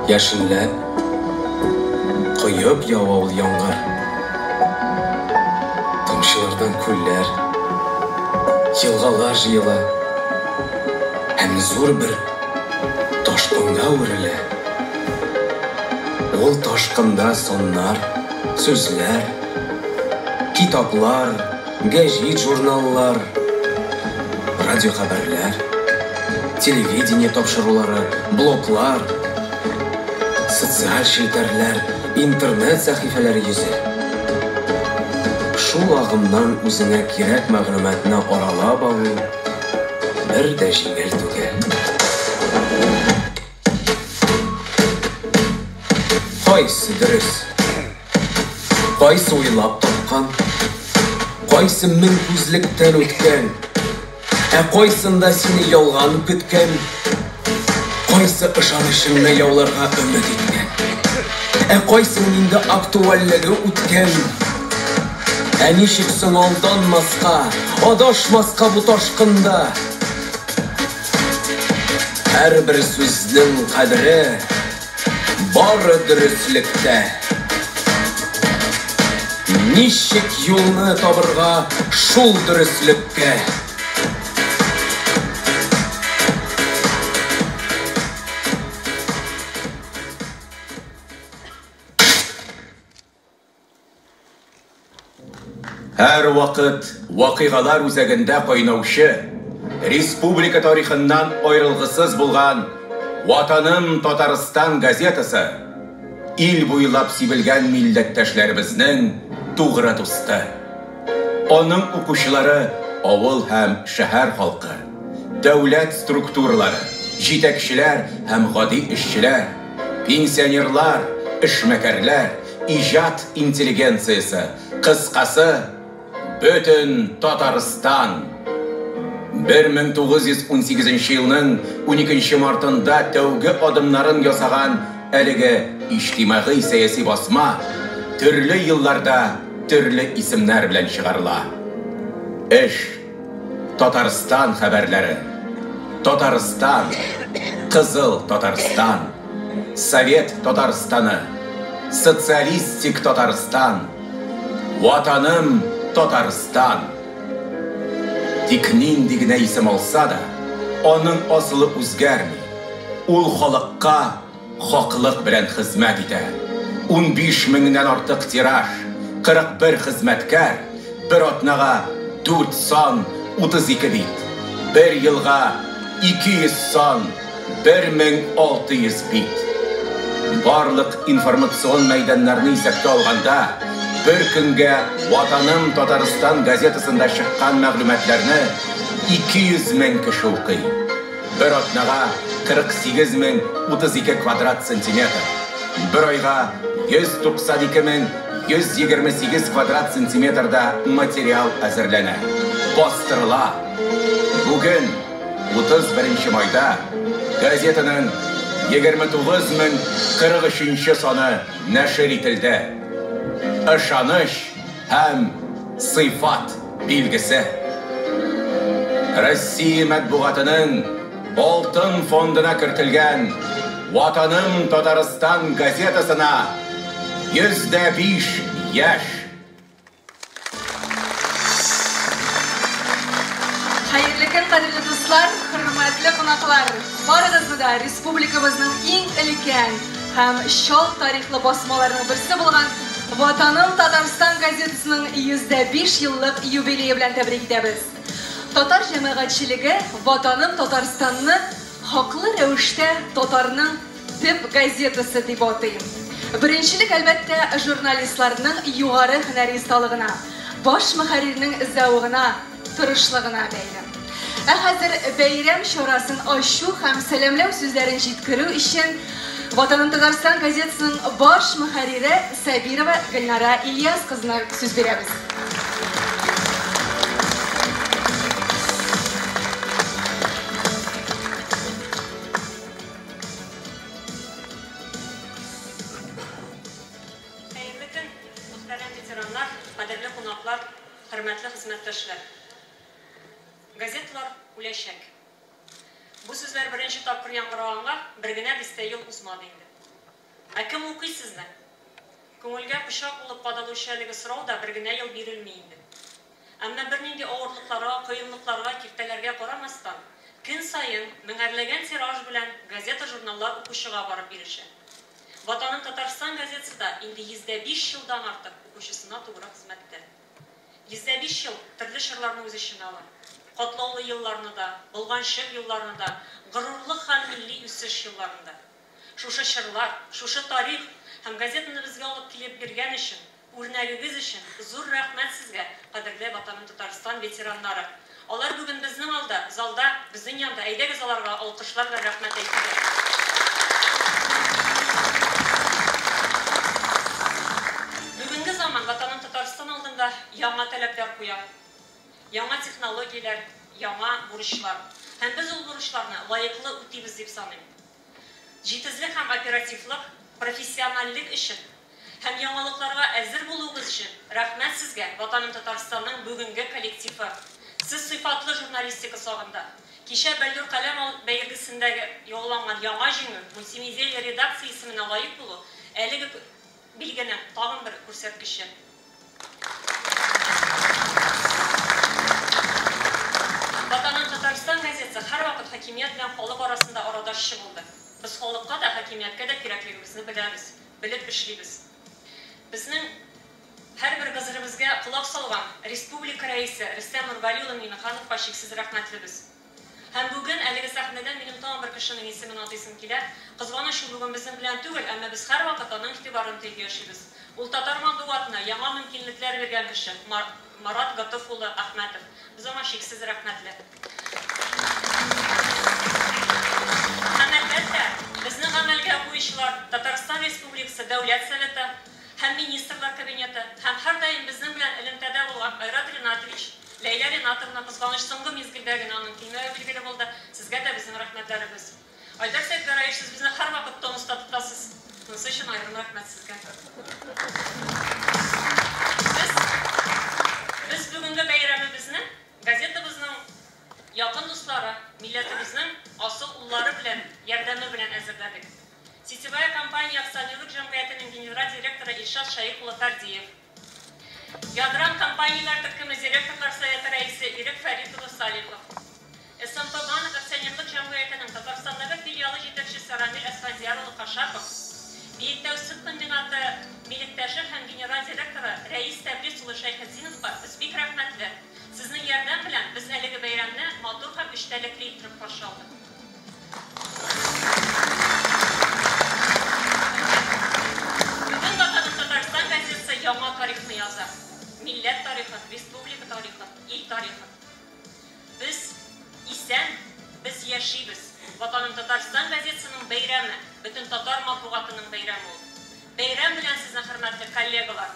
Яшенләп, коеп ява ул яңгыр. Тамчылардан күлләр, елгалар җыела һәм зур бер ташкынга әверелә. Ул ташкында саннар, сүзләр, китаплар, гәҗит-журналлар, радиохәбәрләр, телевидение тапшырулары, блоглар, социаль челтәрләр, интернет сәхифәләре йөзә. Шул агымнан үзеңә кирәк мәгълүматны аралап алу бер дә җиңел түгел. Кайсы дөрес? Кайсы уйлап тапкан? Кайсы мең күзлектән үткән? Ә кайсында сине ялган көткән? Кайсы ышанычыңны яуларга өмет иткән? Ә кайсының инде актуальлеге үткән? Ә ничек соң алданмаска, адашмаска бу ташкында? Һәрбер сүзнең кадере бары дөреслектә. Ничек юлны табырга шул дөреслеккә? Һәрвакыт вакыйгалар үзәгендә кайнаучы, республика тарихыннан аерылгысыз булган Ватаным Татарстан газетасы ил буйлап сибелгән милләттәшләребезнең тугры дусты. Аның укучылары авыл һәм шәһәр халкы, дәүләт структуралары, җитәкчеләр һәм гади эшчеләр, пенсионерлар, эшмәкәрләр, иҗат интеллигенциясе, кыскасы, бөтен Татарстан. 1918 елның 12 мартында тәүге адымнарын ясаган әлеге иҗтимагый сәяси басма төрле елларда төрле исемнәр белән чыгарыла. Эш, Татарстан хәбәрләре, Татарстан, Кызыл Татарстан, Совет Татарстаны, Социалистик Татарстан, Ватаным Татарстан. Тик нинди генә исем алса да, аның асылы үзгәрми. Ул халыкка хаклык белән хезмәт итә. 15 меңнән артык тираж, 41 хезмәткәр, бер атнага 4 сан 32 бит, бер елга 200 сан 1600 бит. Барлык информацион мәйданнарны исәпкә алганда, бер көнгә Ватаным Татарстан газетасында чыккан мәгълүматларны 200 мең кеше укый. Бер атнага 48 мең 32 квадрат сантиметр. Бер айга 192 мең 128 квадрат сантиметрда материал әзерләнә, бастырыла. Бүген 31 майда газетаның 29 мең 43 саны нәшер ителде. Ышаныч һәм сыйфат билгесе. Россия матбугатының алтын фондына кертелгән Ватаным Татарстан газетасына 105 яшь. Хәерле көн, кадерле дуслар, хөрмәтле кунаклар! Барыгызны да республикабызның иң өлкән һәм чал тарихлы басмаларының берсе булган Ватаным Татарстан газетасының 105 еллык юбилее белән тәбрик итәбез. Татар җәмәгатьчелеге Ватаным Татарстанны хаклы рәвештә татарның төп газетасы дип атый. Беренчелек, әлбәттә, журналистларның югары һөнәри осталыгына, баш мөхәррирнең зәвыгына, тырышлыгына бәйле. Ә хәзер бәйрәм чарасын ачу һәм сәламләү сүзләрен җиткерү өчен Ватаным Татарстан газетасының баш мөхәррире Сабирова Гөлнара Ильяс кызына сүз бирәбез. Хәерле көн, мөхтәрәм ветераннар, кадерле кунаклар, хөрмәтле хезмәттәшләр. Газеталар үләчәк. Бу сүзләр беренче тапкыр яңгыраганга бер генә дистә ел узмады инде. Ә кем укый сезне? Күңелгә пычак булып кадалучы әлеге сорау да бер генә ел бирелми инде. Әмма бернинди авырлыкларга, кыенлыкларга, киртәләргә карамастан, көн саен меңәрләгән тираж белән газета-журналлар укучыга барып ирешә. Ватаным Татарстан газетасы да инде 105 елдан артык укучысына тугры хезмәттә. 105 ел төрле чорларны үз эченә ала. Катлаулы елларны да, болганчык елларны да, горурлык һәм милли үсеш елларын да. Шушы чорлар, шушы тарих һәм газетаны безгә алып килеп биргән өчен, үрнәгегез өчен зур рәхмәт сезгә, кадерле Ватаным Татарстан ветераннары. Алар бүген безнең алда, залда, безнең янда. Әйдәгез аларга алкышлар белән рәхмәт әйтик. Бүгенге заман Ватаным Татарстан алдында яңа таләпләр куя. Яңа технологияләр, яңа бурычлар. Һәм без ул бурычларны лаеклы үтибез дип саныйм. Җитезлек һәм оперативлык, профессиональлек өчен һәм яңалыкларга әзер булуыгыз өчен рәхмәт сезгә, Ватаным Татарстанның бүгенге коллективы. Сез сыйфатлы журналистика сагында. Кичә Бәллүр каләм бәйгесендәге яуланган яңа җиңү, мультимедиа редакция исеменә лаек булу, әлеге билгенең тагын бер күрсәткече. Ватаным Татарстан газетасы һәрвакыт хакимият белән халык арасында арадашчы булды. Без халыкка да, хакимияткә дә кирәклегебезне беләбез, белеп эшлибез. Безнең һәрбер гозеребезгә колак салган республика рәисе Рөстәм Нургали улы Миңнехановка чиксез рәхмәтлебез. Һәм бүген әлеге сәхнәдән минем тагын бер кешенең исемен атыйсым килә. Кызганыч, ул бүген безнең белән түгел, әмма без һәрвакыт аның игътибарын тоеп яшибез. Ул татар матбугатына яңа мөмкинлекләр биргән кеше, Марат Готыф улы Әхмәтов. Без аңа чиксез рәхмәтле. Һәм, әлбәттә, безнең гамәлгә куючылар, Татарстан Республикасы Дәүләт Советы һәм Министрлар Кабинеты һәм һәрдаим безнең белән элемтәдә булган Айрат Ринатович, Ләйлә Ринатовна, кызганыч, соңгы мизгелдә генә аның килмәве билгеле булды, сезгә дә безнең рәхмәтләребез. Айдар Сәйфгәрәевич, сез безне һәрвакыт тонуста тотасыз. Монысы өчен аерым рәхмәт сезгә. Без, без бүгенге бәйрәмебезне газетабызның якын дуслары, милләтебезнең асыл уллары белән, ярдәме белән әзерләдек. Сетевая компания акционерлык җәмгыятенең генераль директоры Илшат Шәех улы Фәрдиев, Ядран компанияләр төркеме директорлар советы рәисе Ирек Фәрит улы Салихов, СМП Банк акционерлык җәмгыятенең Татарстандагы филиалы җитәкчесе Рамил Әсфәндияр улы Кашапов, Биектау сөт комбинаты милектәше һәм генераль директоры Рәис Тәбрис улы Шәйхетдиновка без бик рәхмәтле. Сезнең ярдәм белән без әлеге бәйрәмне матур һәм эчтәлекле иттереп каршы алдык. Бүген Ватаным Татарстан газетасы яңа тарихны яза. Милләт тарихын, республика тарихын, ил тарихын. Без исән, без яшибез. Ватаным Татарстан газетасының бәйрәме, бөтен татар матбугатының бәйрәме ул. Бәйрәм белән сезне, хөрмәтле коллегалар!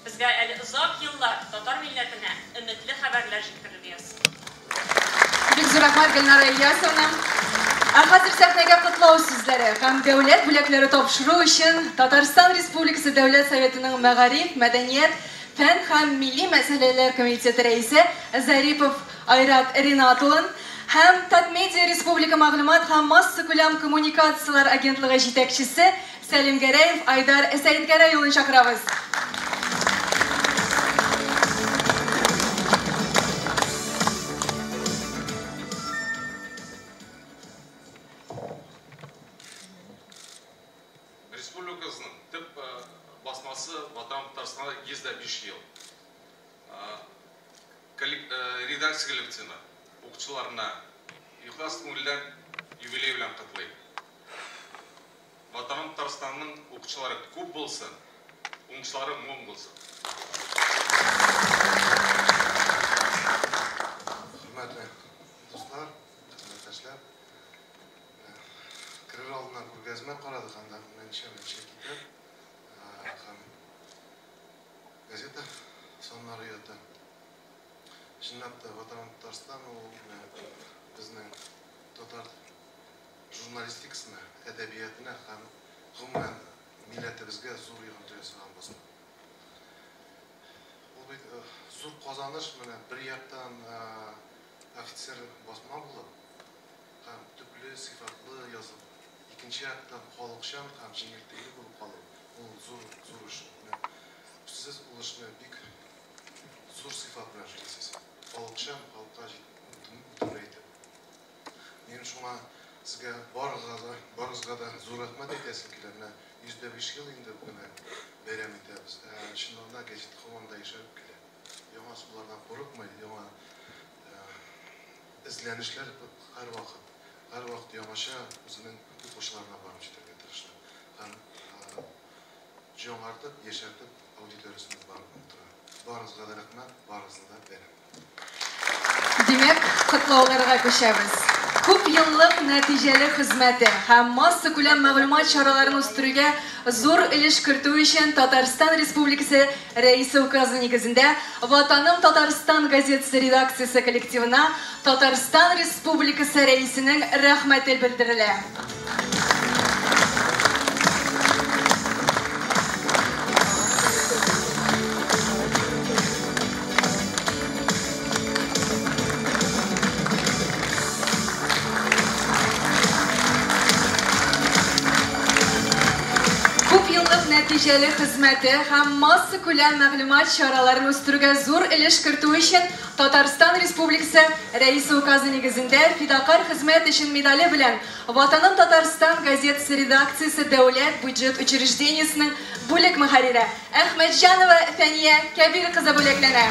Безгә әле озак еллар татар милләтенә өметле хәбәрләр җиткерергә язсын. Бик зур рәхмәт, Гөлнара Ильясовна. Ә хәзер сәхнәгә котлау сүзләре һәм дәүләт бүләкләре тапшыру өчен Татарстан Республикасы Дәүләт Советының Мәгариф, мәдәният, фән һәм милли мәсьәләләр комитеты рәисе Зарипов Айрат Ринат улын һәм Татмедиа республика мәгълүмат һәм массакүләм коммуникацияләр агентлыгы җитәкчесе Сәлимгәрәев Айдар Сәетгәрәй улын чакырабыз. Республикабызның төп басмасы Ватаным Татарстанда 105 ел. Редакция коллективына, укучыларына ихлас күңелдән юбилей белән котлыйм. Ватаным Татарстанның укучылары күп булсын, уңышлары мул булсын. Хөрмәтле дуслар, хезмәттәшләр, керер алдыннан күргәзмә карадык, анда ничә-ничә китап һәм газета саннары ята. Чынлап та, Ватаным Татарстан ул безнең татар журналистикасына, әдәбиятына һәм гомумән милләтебезгә зур йогынты ясаган басма. Ул бит зур казаныш, менә бер яктан офицер басма булып һәм төпле, сыйфатлы язып, Икенче яктан халыкчан һәм җиңел телле булып калу, ул зур зур эш. Менә сез ул эшне бик зур сыйфат белән эшлисез. Халыкчан, халыкка үтемле итеп. Мин шуңа сезгә барыгызга да зур рәхмәт әйтәсем килә. Менә 105 ел инде менә бәйрәм итәбез. Чыннан да газета һаман да яшәреп килә. Яңа ысуллардан курыкмый, яңа эзләнешләр һәрвакыт яңача үзенең укучыларына барып җитәргә тырыша. Һәм яңартып, яшәртеп аудиториясенә барып тора. Барыгызга да рәхмәт, барыгызны да бәйрәм. Димәк, котлауларга күчәбез. Күп еллык нәтиҗәле хезмәте һәм массакүләм мәгълүмат чараларын үстерүгә зур өлеш кертү өчен Татарстан Республикасы Рәисе указы нигезендә Ватаным Татарстан газетасы редакциясе коллективына Татарстан Республикасы Рәисенең рәхмәте белдерелә. Нәтиҗәле хезмәте һәм массакүләм мәгълүмат чараларын үстерүгә зур өлеш кертү өчен Татарстан Республикасы Рәисе указы нигезендә фидакарь хезмәт өчен медале белән Ватаным Татарстан газетасы редакциясе дәүләт бюджет учреждениесенең бүлек мөхәррире Әхмәтҗанова Фәния Кәбир кызы бүләкләнә.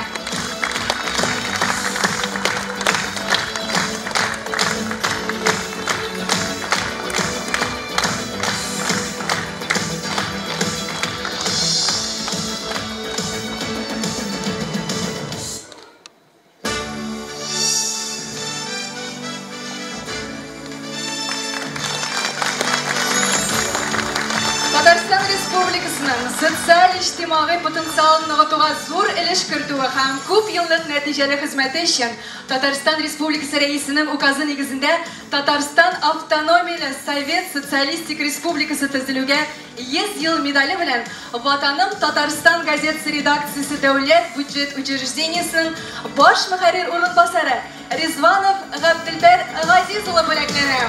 Татарстан Республикасының социаль-иҗтимагый потенциалын ныгытуга зур өлеш кертүе һәм күп еллык нәтиҗәле хезмәте өчен Татарстан Республикасы Рәисенең указы нигезендә Татарстан Автономияле Совет Социалистик Республикасы төзелүгә 100 ел медале белән Ватаным Татарстан газетасы редакциясе дәүләт бюджет учреждениесенең баш мөхәррир урынбасары Ризванов Габделбәр Газиз улы бүләкләнә.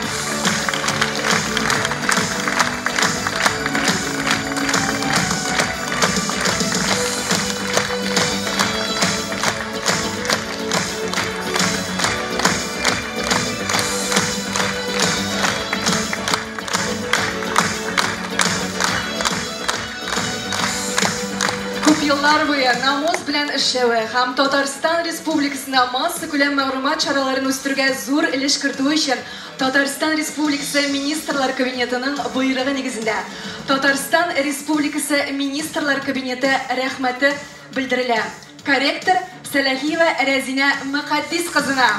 Күп еллар буе намус белән эшләве һәм Татарстан Республикасында массакүләм мәгълүмат чараларын үстерүгә зур өлеш кертү өчен Татарстан Республикасы Министрлар Кабинетының боерыгы нигезендә Татарстан Республикасы Министрлар Кабинеты рәхмәте белдерелә. Корректор Сәләхиева Рәзинә Мөкаддис кызына.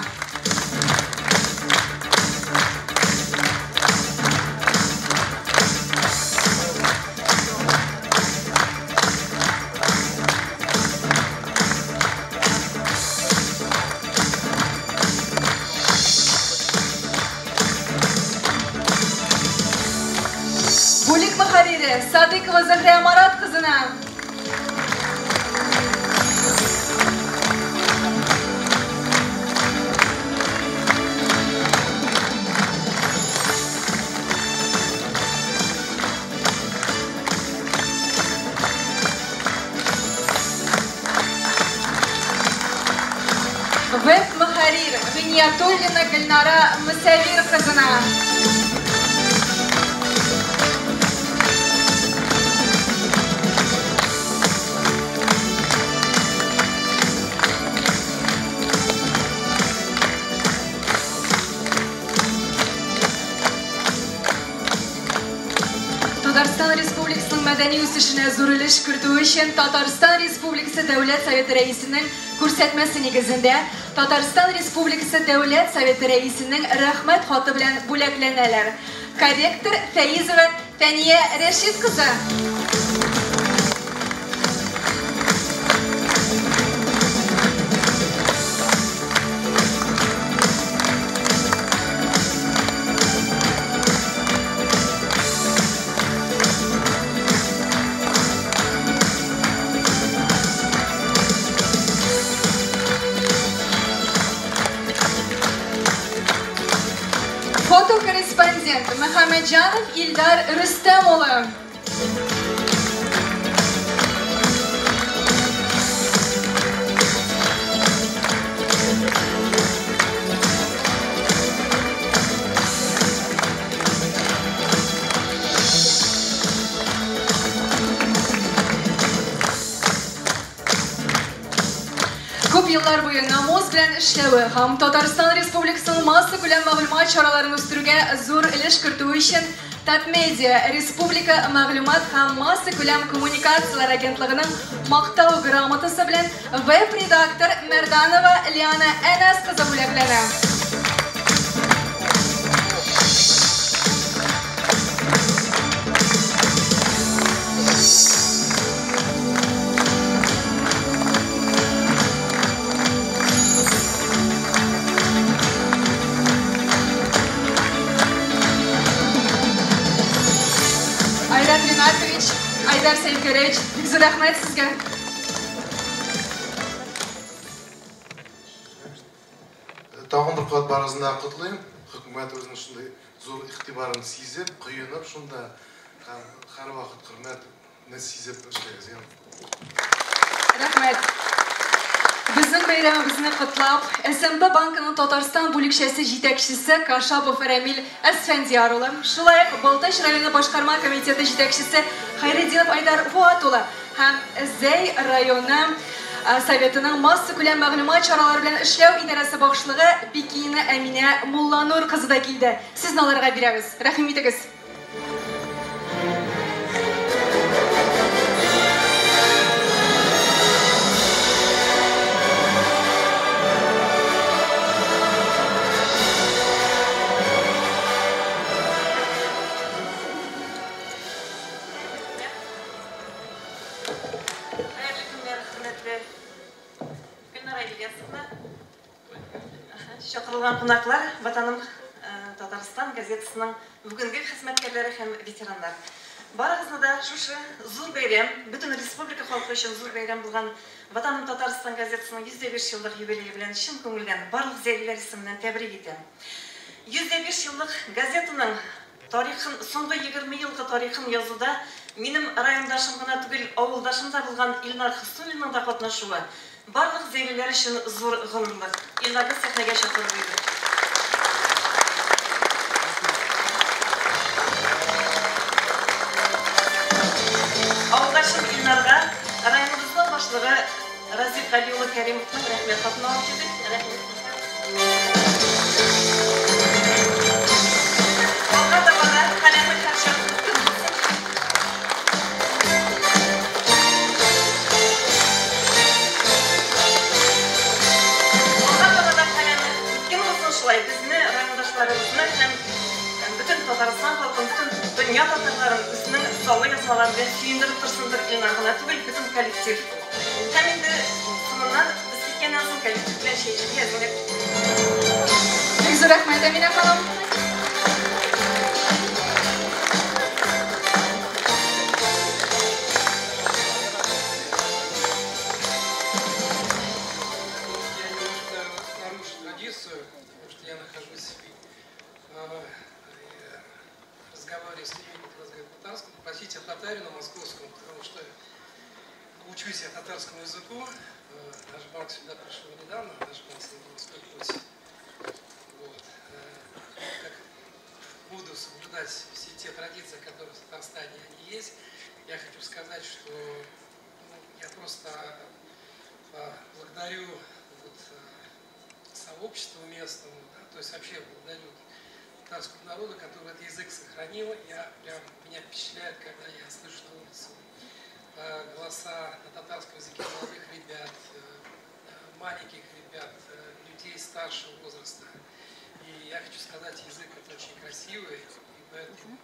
Бүлек мөхәррире Садыкова Зөһрә Марат кызына. Веб мөхәррир Гыйниятуллина Гөлнара Мөсәвир кызына. Татарстан Республикасының мәдәни үсешенә зур өлеш кертү өчен Татарстан Республикасы Дәүләт Советы Рәисенең күрсәтмәсе нигезендә Татарстан Республикасы Дәүләт Советы Рәисенең рәхмәт хаты белән бүләкләнәләр. Корректор Фәизова Фәния Рәшит кызы. Фотокорреспондент Мөхәммәд Мөхәммәтҗанов Илдар Рөстәм улы. Күп еллар буе намус белән эшләве һәм Татарстан Республикасының массакүләм мәгълүмат чараларын үстерүгә зур өлеш кертүе өчен Татмедиа Республика мәгълүмат һәм массакүләм коммуникацияләр агентлыгының Мактау грамотасы белән веб-редактор Мәрданова Лиана Әнәс кызы бүләкләнә. Айрат Ринатович, Айдар Сәйфгәрәевич, бик зур рәхмәт сезгә. Тагын бер кат барыгызны да котлыйм. Хөкүмәт үзенең шундый зур игътибарын сизеп, коенып шунда һәм һәрвакыт хөрмәтне сизеп эшләгез. Рәхмәт. Безнең бәйрәмебезне котлап, СМБ банкының Татарстан бүлекчәсе җитәкчесе Кашапов Рәмил Әсфәндияр улы, шулай ук Балтач районы башкарма комитеты җитәкчесе Хәйретдинов Айдар Фуат улы һәм Зәй районы Советының массакүләм мәгълүмат чаралары белән эшләү идарәсе башлыгы Бикина Әминә Мулланур кызы да килде. Сезне аларга бирәбез. Рәхим итегез. Хәерле көннәр, хөрмәтле Гөлнара Ильясовна. Чакырылган кунаклар, Ватаным Татарстан газетасының бүгенге хезмәткәрләре һәм ветераннар. Барыгызны да шушы зур бәйрәм, бөтен республика халкы өчен зур бәйрәм булган Ватаным Татарстан газетасының 105 еллык юбилее белән чын күңелдән барлык зәйлеләр исеменнән тәбрик итәм. 105 еллык газетаның тарихын, соңгы 20 елгы тарихын язуда минем райондашым гына түгел, авылдашым да булган Илнар Хөснуллинның да катнашуы барлык зәйлеләр өчен зур горурлык. Илнарны сәхнәгә чакырып идек. Авылдашым Илнарга районыбызның башлыгы Разиф Гали улы Кәримовның рәхмәт хатын алып килдек. Рәхмәт. Алга таба да каләме һәрчак үткен булсын. Алга таба да каләме үткен булсын шулай безне, райондашларыбызны һәм бөтен Татарстан халкын, бөтен дөнья татарларын үзенең саллы язмалары белән сөендереп торсындыр Илнар гына түгел, бөтен коллектив. Һәм инде соңыннан без киткәннән соң коллектив белән чәй эчәргә әзерләп. Бик зур рәхмәт, Әминә ханым. Я немножко нарушу традицию, потому что я нахожусь в разговоре с людьми, которые разговаривают по татарскому, попросить о татаре на московском, потому что учусь я татарскому языку. Наш банк сюда пришел недавно, наш банк Москвы путь. Вот. Как буду соблюдать все те традиции, которые в Татарстане они есть, я хочу сказать, что я просто благодарю вот, сообществу местному, да, то есть вообще благодарю татарскому народу, который этот язык сохранил. Меня впечатляет, когда я слышу на улице голоса на татарском языке молодых ребят, маленьких ребят, людей старшего возраста. И я хочу сказать, язык это очень красивый, и поэтому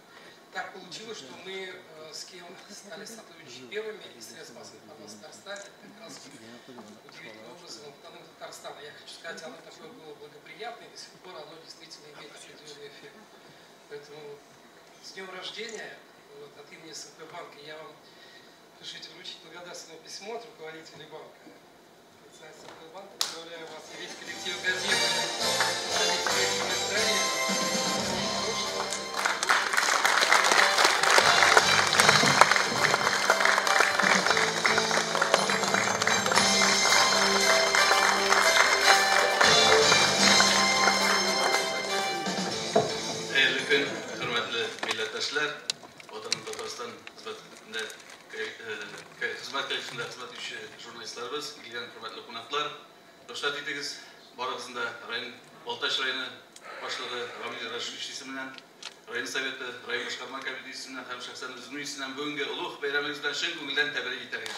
так получилось, что мы с кем стали сотрудничать первыми из средств массовой информации Татарстана, как раз удивительным образом Ватаным Татарстана. Я хочу сказать, оно такое было благоприятное, и до сих пор оно действительно имеет определенный эффект. Поэтому с днем рождения, вот, от имени СМП банка я вам разрешите вручить благодарственное письмо от руководителей банка. СМП банка, поздравляю вас и весь коллектив газеты. Всего хорошего. җитәкчеләр, Ватаным Татарстан хезмәтендә хезмәт коллективында хезмәт итүче журналистларыбыз, килгән хөрмәтле кунаклар, рөхсәт итегез, барыгызны да район Балтач районы башлыгы Рамил Рашидович исеменнән, район советы, район башкарма комитеты исеменнән һәм шәхсән үземнең исемнән бүгенге олуг бәйрәмегез белән чын күңелдән тәбрик итәргә.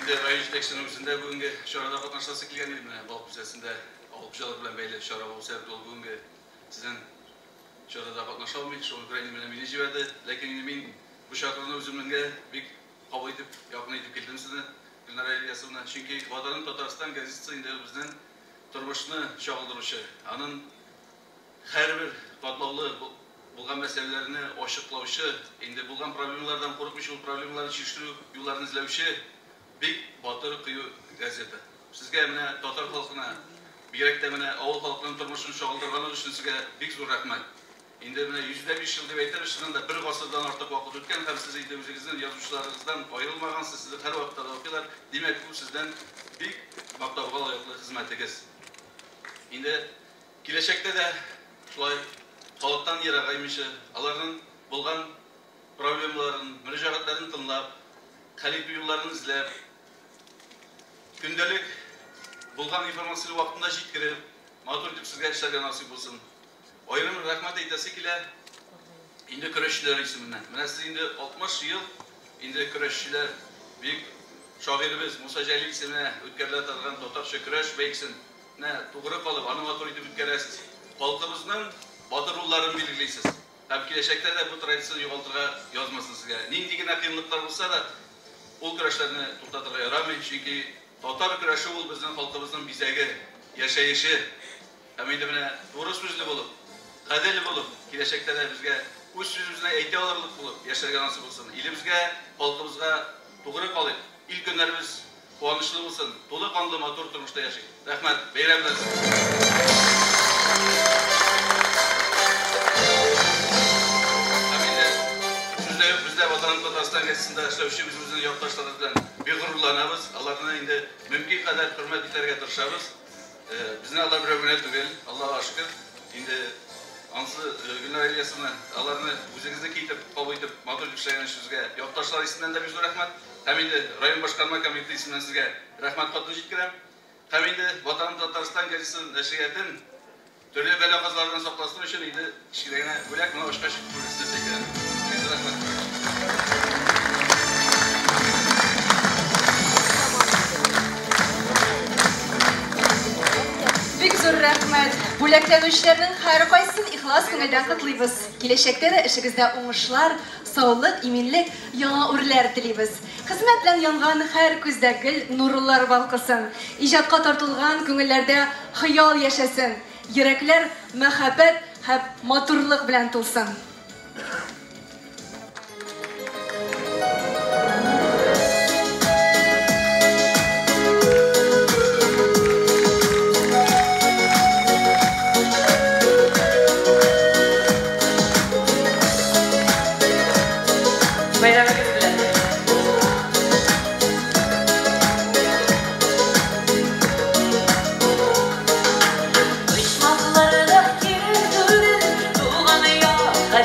Инде район җитәкчесенең үзендә бүгенге чарада катнашасы килгән иде, менә Балык Бистәсендә авыл хуҗалыгы белән бәйле чара булу сәбәпле ул бүгенге сезнең чарада катнаша алмый, шуңа күрә инде менә мине җибәрде. Ләкин инде мин бу чакыруны үземнеңгә бик кабул итеп, якын итеп килдем сезне, Гөлнара Ильясовна. Чөнки Ватаным Татарстан газетасы инде безнең тормышны чагылдыручы, аның һәрбер катлаулы булган мәсьәләләрне ачыклаучы, инде булган проблемалардан курыкмыйча ул проблемаларны чиштерү юлларын эзләүче бик батыр, кыю газета. Сезгә менә татар халкына, бигрәк тә менә авыл халкының тормышын чагылдырганыгыз өчен сезгә бик зур рәхмәт. Инде менә 105 ел дип әйтәбез, чыннан да бер гасырдан артык вакыт үткән һәм сез инде үзегезнең язучыларыгыздан аерылмагансыз, сезне һәрвакытта да укыйлар. Димәк, бу сездән бик мактауга лаеклы хезмәтегез. Инде киләчәктә дә шулай халыктан ерагаймыйча, аларның булган проблемаларын, мөрәҗәгатьләрен тыңлап, хәл итү юлларын эзләп, көндәлек булган информацияне вакытында җиткереп, матур итеп сезгә эшләргә насыйп булсын. Аерым рәхмәт әйтәсе килә инде көрәшчеләр исеменнән. Менә сез инде 60 ел инде көрәшчеләр, бик шагыйребез Муса Җәлил исеменә үткәрелә торган татарча көрәш бәйгесен менә тугры калып, аны матур итеп үткәрәсез. Халкыбызның батыр улларын билгелисез. Һәм киләчәктә дә бу традицияне югалтырга язмасын сезгә. Нинди генә кыенлыклар булса да, ул көрәшләрне туктатырга ярамый, чөнки татар көрәше ул безнең халкыбызның бизәге, яшәеше. Һәм инде менә туры сүзле булып, гадел булып, киләчәктә дә безгә үз сүзебезне әйтә алырлык булып яшәргә насыйп булсын. Илебезгә, халкыбызга тугры калыйк. Ил көннәребез куанычлы булсын. Тулы канлы матур тормышта яшик. Рәхмәт, бәйрәм белән сезне. Һәм инде сүз дә юк, без дә Ватаным Татарстан газетасында эшләүче үзебезнең якташларыбыз белән бик горурланабыз. Аларны инде мөмкин кадәр хөрмәт итәргә тырышабыз. Безне алар берәү генә түгел, Аллаһка шөкер. Инде ансы Гөлнара Ильясовна, аларны үзегезнеке итеп, кабул итеп, матур итеп эшләгән өчен сезгә якташлар исеменнән дә бик зур рәхмәт. Һәм инде район башкарма комитеты исеменнән сезгә рәхмәт хатын җиткерәм. Һәм инде Ватаным Татарстан газетасы нәшриятын төрле бәла-казалардан сакласын өчен инде кечкенә генә бүләк, моны ачкач күрерсез нәрсә икәнен. Бик зур рәхмәт. Бик зур рәхмәт. Бүләкләнүчеләрнең һәркайсын ихлас күңелдән котлыйбыз. Киләчәктә дә эшегездә уңышлар, саулык, иминлек, яңа үрләр телибез. Хезмәт белән янган һәр күздә гел нурлар балкысын. Иҗатка тартылган күңелләрдә хыял яшәсен. Йөрәкләр мәхәббәт һәм матурлык белән тулсын. Бәйрәмегез белән! Почмакларда кирәк түгел, туган якка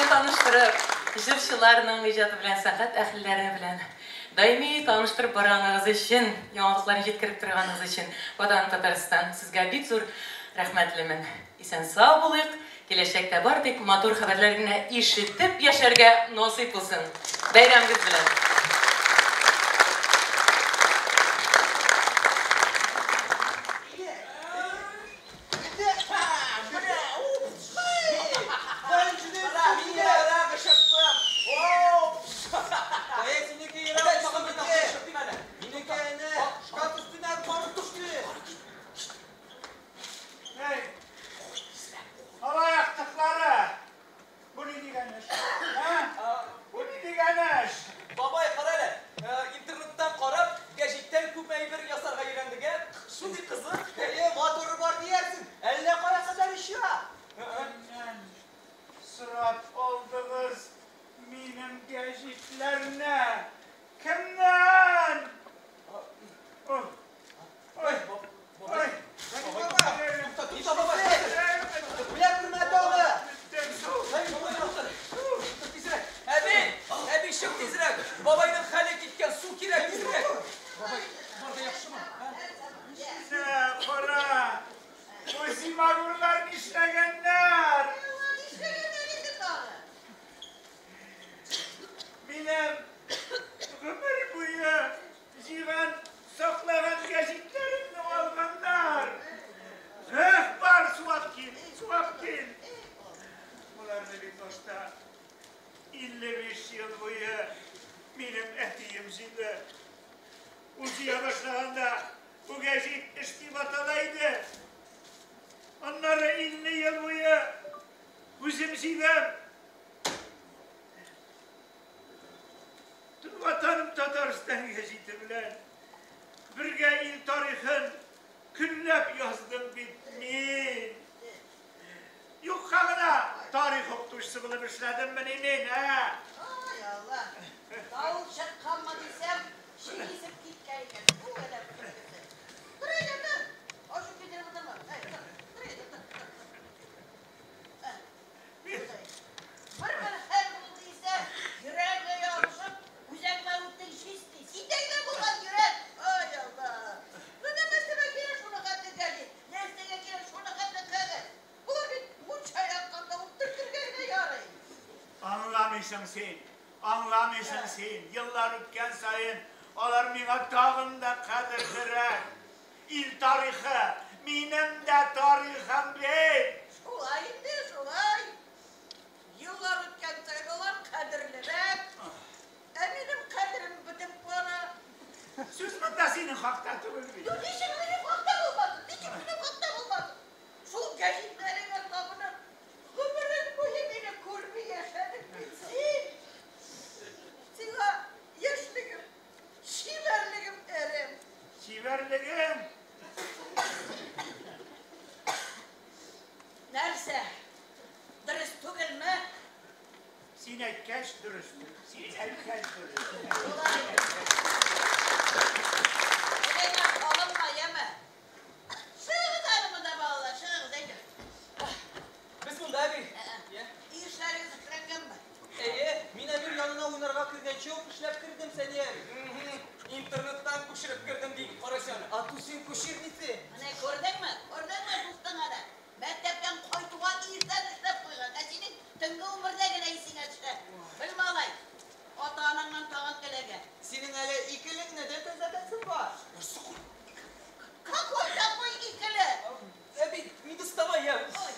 белән таныштырып, җырчыларның иҗаты белән, сәнгать әһелләре белән даими таныштырып барганыгыз өчен, яңалыкларны җиткереп торганыгыз өчен, Ватаным Татарстан, сезгә бик зур рәхмәтлемен. Исән-сау булыйк, киләчәктә бары тик матур хәбәрләр генә ишетеп яшәргә насыйп булсын. Бәйрәмегез белән! Син, аңламыйсың син, еллар үткән саен алар миңа тагын да кадерлерәк. Ил тарихы, минем дә тарихым бит. Шулай инде, шулай. Еллар үткән саен алар кадерлерәк. Ә минем кадерем бетеп бара. Сүз монда синең хакта түгел бит. Ничек минем хакта булмасын? Ничек минем хакта булмасын? Шул гәҗитләреңә табынып, гомерең буе мине күрми яшәдең бит син. Сиңа яшьлегем, чибәрлегем әрәм. Чибәрлегем? Нәрсә? Дөрес түгелме? Син әйткәч дөрестер. Син әйткәч дөрестер. Шулай. Телеңә алынма, яме. Чыгыгыз әле монда, балалар, чыгыгыз, әйдә. Без монда, әби. Өй эшләрегез эшләнгәнме? Әйе, мин Әмир янына уйнарга кергәнче үк эшләп кердем, Сәния әби. Интернеттан күчереп кердем дим, карасаң, а ту син күчермисең. Менә күрдеңме? Күрдеңме, дустың аны? Мәктәптән кайтуга иртән эшләп куйган, ә синең төнге унбердә генә исеңә төшә. Бел, малай, ата-анаңнан тагын теләгә. Синең әле икелеңне дә төзәтәсең бар. Какой такой икеле? Әби, не доставай, я. Ой,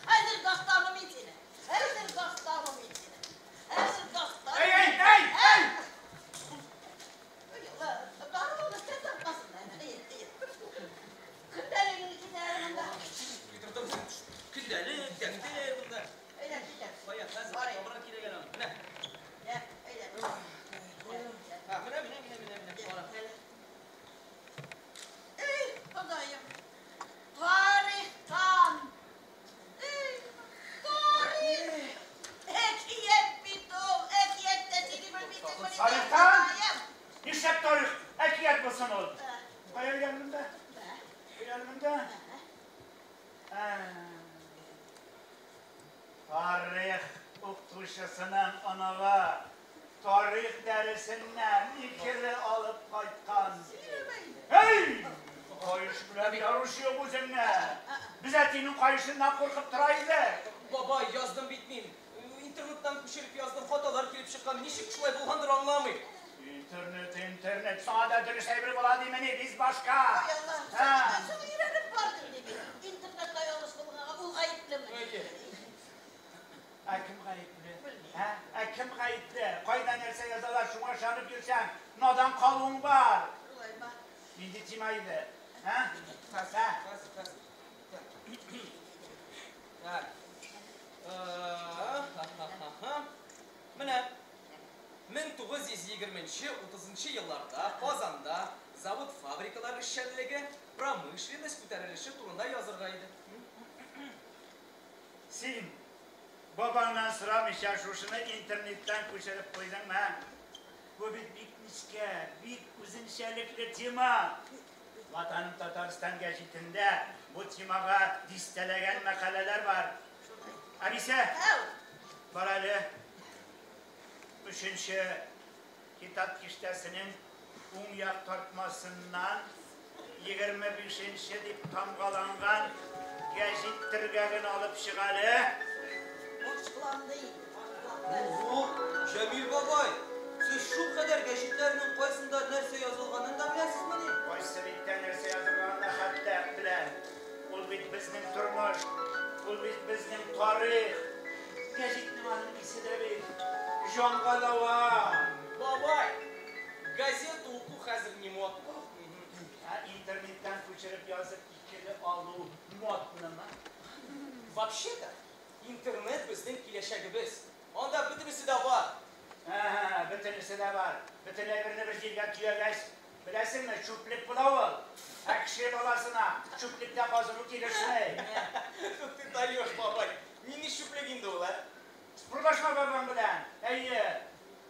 хәзер достану мин сине. Хәзер достану мин сине. Хәзер достану. Эй, эй, эй, эй! Ой, Алла, даруны тартмасын. Көндәлегеңне китә. укытучысының оныгы тарих дәресеннән икеле алып кайткан. Эй! Каеш белән ярыш юк үзеңне. Без әтинең каешыннан куркып тора идек. Бабай, яздым бит мин. Интернеттан күчереп яздым, хаталар килеп чыккан. Ничек шулай булгандыр аңламыйм. Интернет, интернет, сиңа да дөрес әйбер була димени, без башка. Ай Аллаһ, син соң өйрәнеп бардың дип. Интернетка ялгыш булганга ул гаеплеме? Ә кем гаепле? Ә? Ә кем гаепле? Кайда нәрсә язалар, шуңа ышанып йөрсәң, надан калуың бар. Шулаймы? Нинди тема иде? Ә? Хәзер, хәзер, хәзер. Так. Менә 1920-30 елларда Казанда завод-фабрикалар эшчәнлеге, промышленность күтәрелеше турында язырга иде. Син бабаңнан сорамыйча шушыны интернеттан күчереп куйдыңмы? Бу бит бик нечкә, бик үзенчәлекле тема. Ватаным Татарстан гәҗитендә бу темага дистәләгән мәкаләләр бар. Алисә, бар әле. Өченче китап киштәсенең уң як тартмасыннан 25-нче дип тамгаланган гәҗит төргәген алып чык әле. Башланды инде, башланды. Ого, Җәмил бабай, сез шулкадәр гәҗитләрнең кайсында нәрсә язылганын да беләсезмени? Кайсы биттә нәрсә язылганын да хәтта беләм. Ул бит безнең тормыш, ул бит безнең тарих. Гәҗитнең аның исе дә бит җанга дава. Бабай, газета уку хәзер не модно. Ә интернеттан күчереп язып икеле алу моднымы? Вообще-то, интернет безнең киләчәгебез. Анда бөтенесе дә бар. Әһә, бөтенесе дә бар. Бөтен әйберне бер җиргә төягәч, беләсеңме, чүплек була ул. Ә кеше баласына чүплектә казыну килешми. Ну ты даешь, бабай. Нинди чүплек инде ул, ә? Спорлашма бабаң белән. Әйе,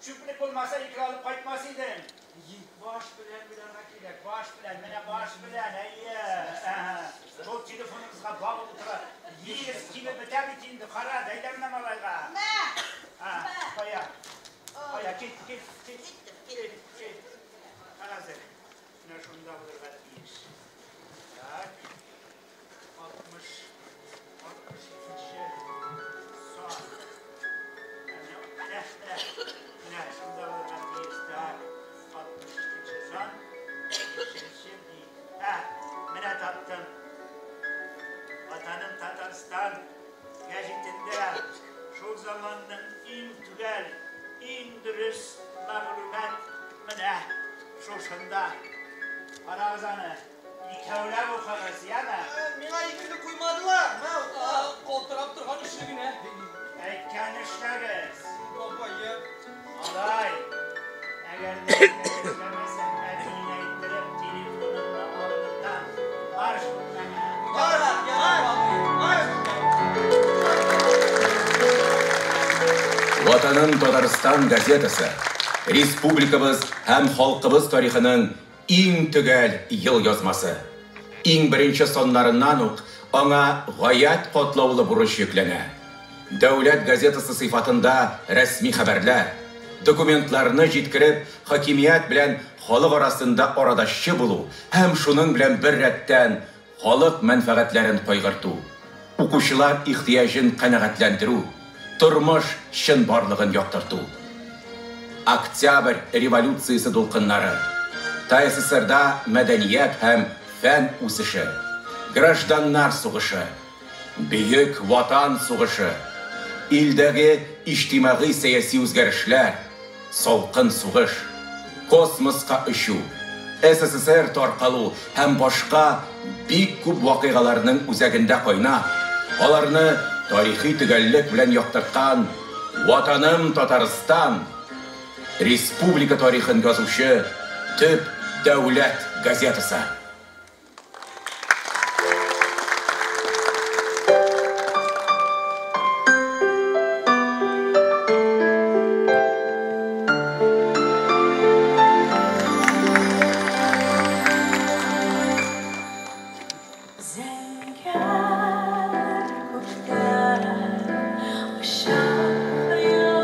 чүплек булмаса икеле алып кайтмас идең. Баш белән уйларга кирәк, баш белән, менә баш белән, әйе. Шул телефоныбызга багып утыра. Йөз килеп бетә бит инде, кара, бәйләнмә малайга. Мә! Кая? Кая, кит, кит, кит. Кит, кит. Хәзер. Менә шунда булырга тиеш. Так. 60, 62 сан. Менә, менә, менә шунда булырга тиеш. Так. 62 сан. 5 бит. Ә, менә таптым. Ватаным Татарстан гәҗитендә шул заманның иң төгәл, иң дөрес мәгълүмат менә шушында. Карагыз аны, икәүләп укыгыз, яме? Миңа икеле куймадылар. Мә, калтырап торган эшле генә. Әйткән эшләгез. Бабай, я. Алай. Әгәр дә эшләмәсәң, әтиеңә әйттереп, телефоныңны алдыртам. Марш бүлмәңә. Бар, бар, бар. Ватаным Татарстан газетасы республикабыз һәм халкыбыз тарихының иң төгәл ел язмасы. Иң беренче саннарыннан ук аңа гаять катлаулы бурыч йөкләнә. Дәүләт газетасы сыйфатында рәсми хәбәрләр, документларны җиткереп, хакимият белән халык арасында арадашчы булу һәм шуның белән бер рәттән халык мәнфәгатьләрен кайгырту, укучылар ихтыяҗын канәгатьләндерү, тормыш чынбарлыгын яктырту. Октябрь революциясе дулкыннары, ТАССРда мәдәният һәм фән үсеше, гражданнар сугышы, Бөек Ватан сугышы, илдәге иҗтимагый сәяси үзгәрешләр, салкын сугыш, космоска очу, СССР таркалу һәм башка бик күп вакыйгаларның үзәгендә кайнап, аларны тарихи төгәллек белән яктырткан Ватаным Татарстан республика тарихын язучы төп дәүләт газетасы. Зәңгәр күктә оча кояш.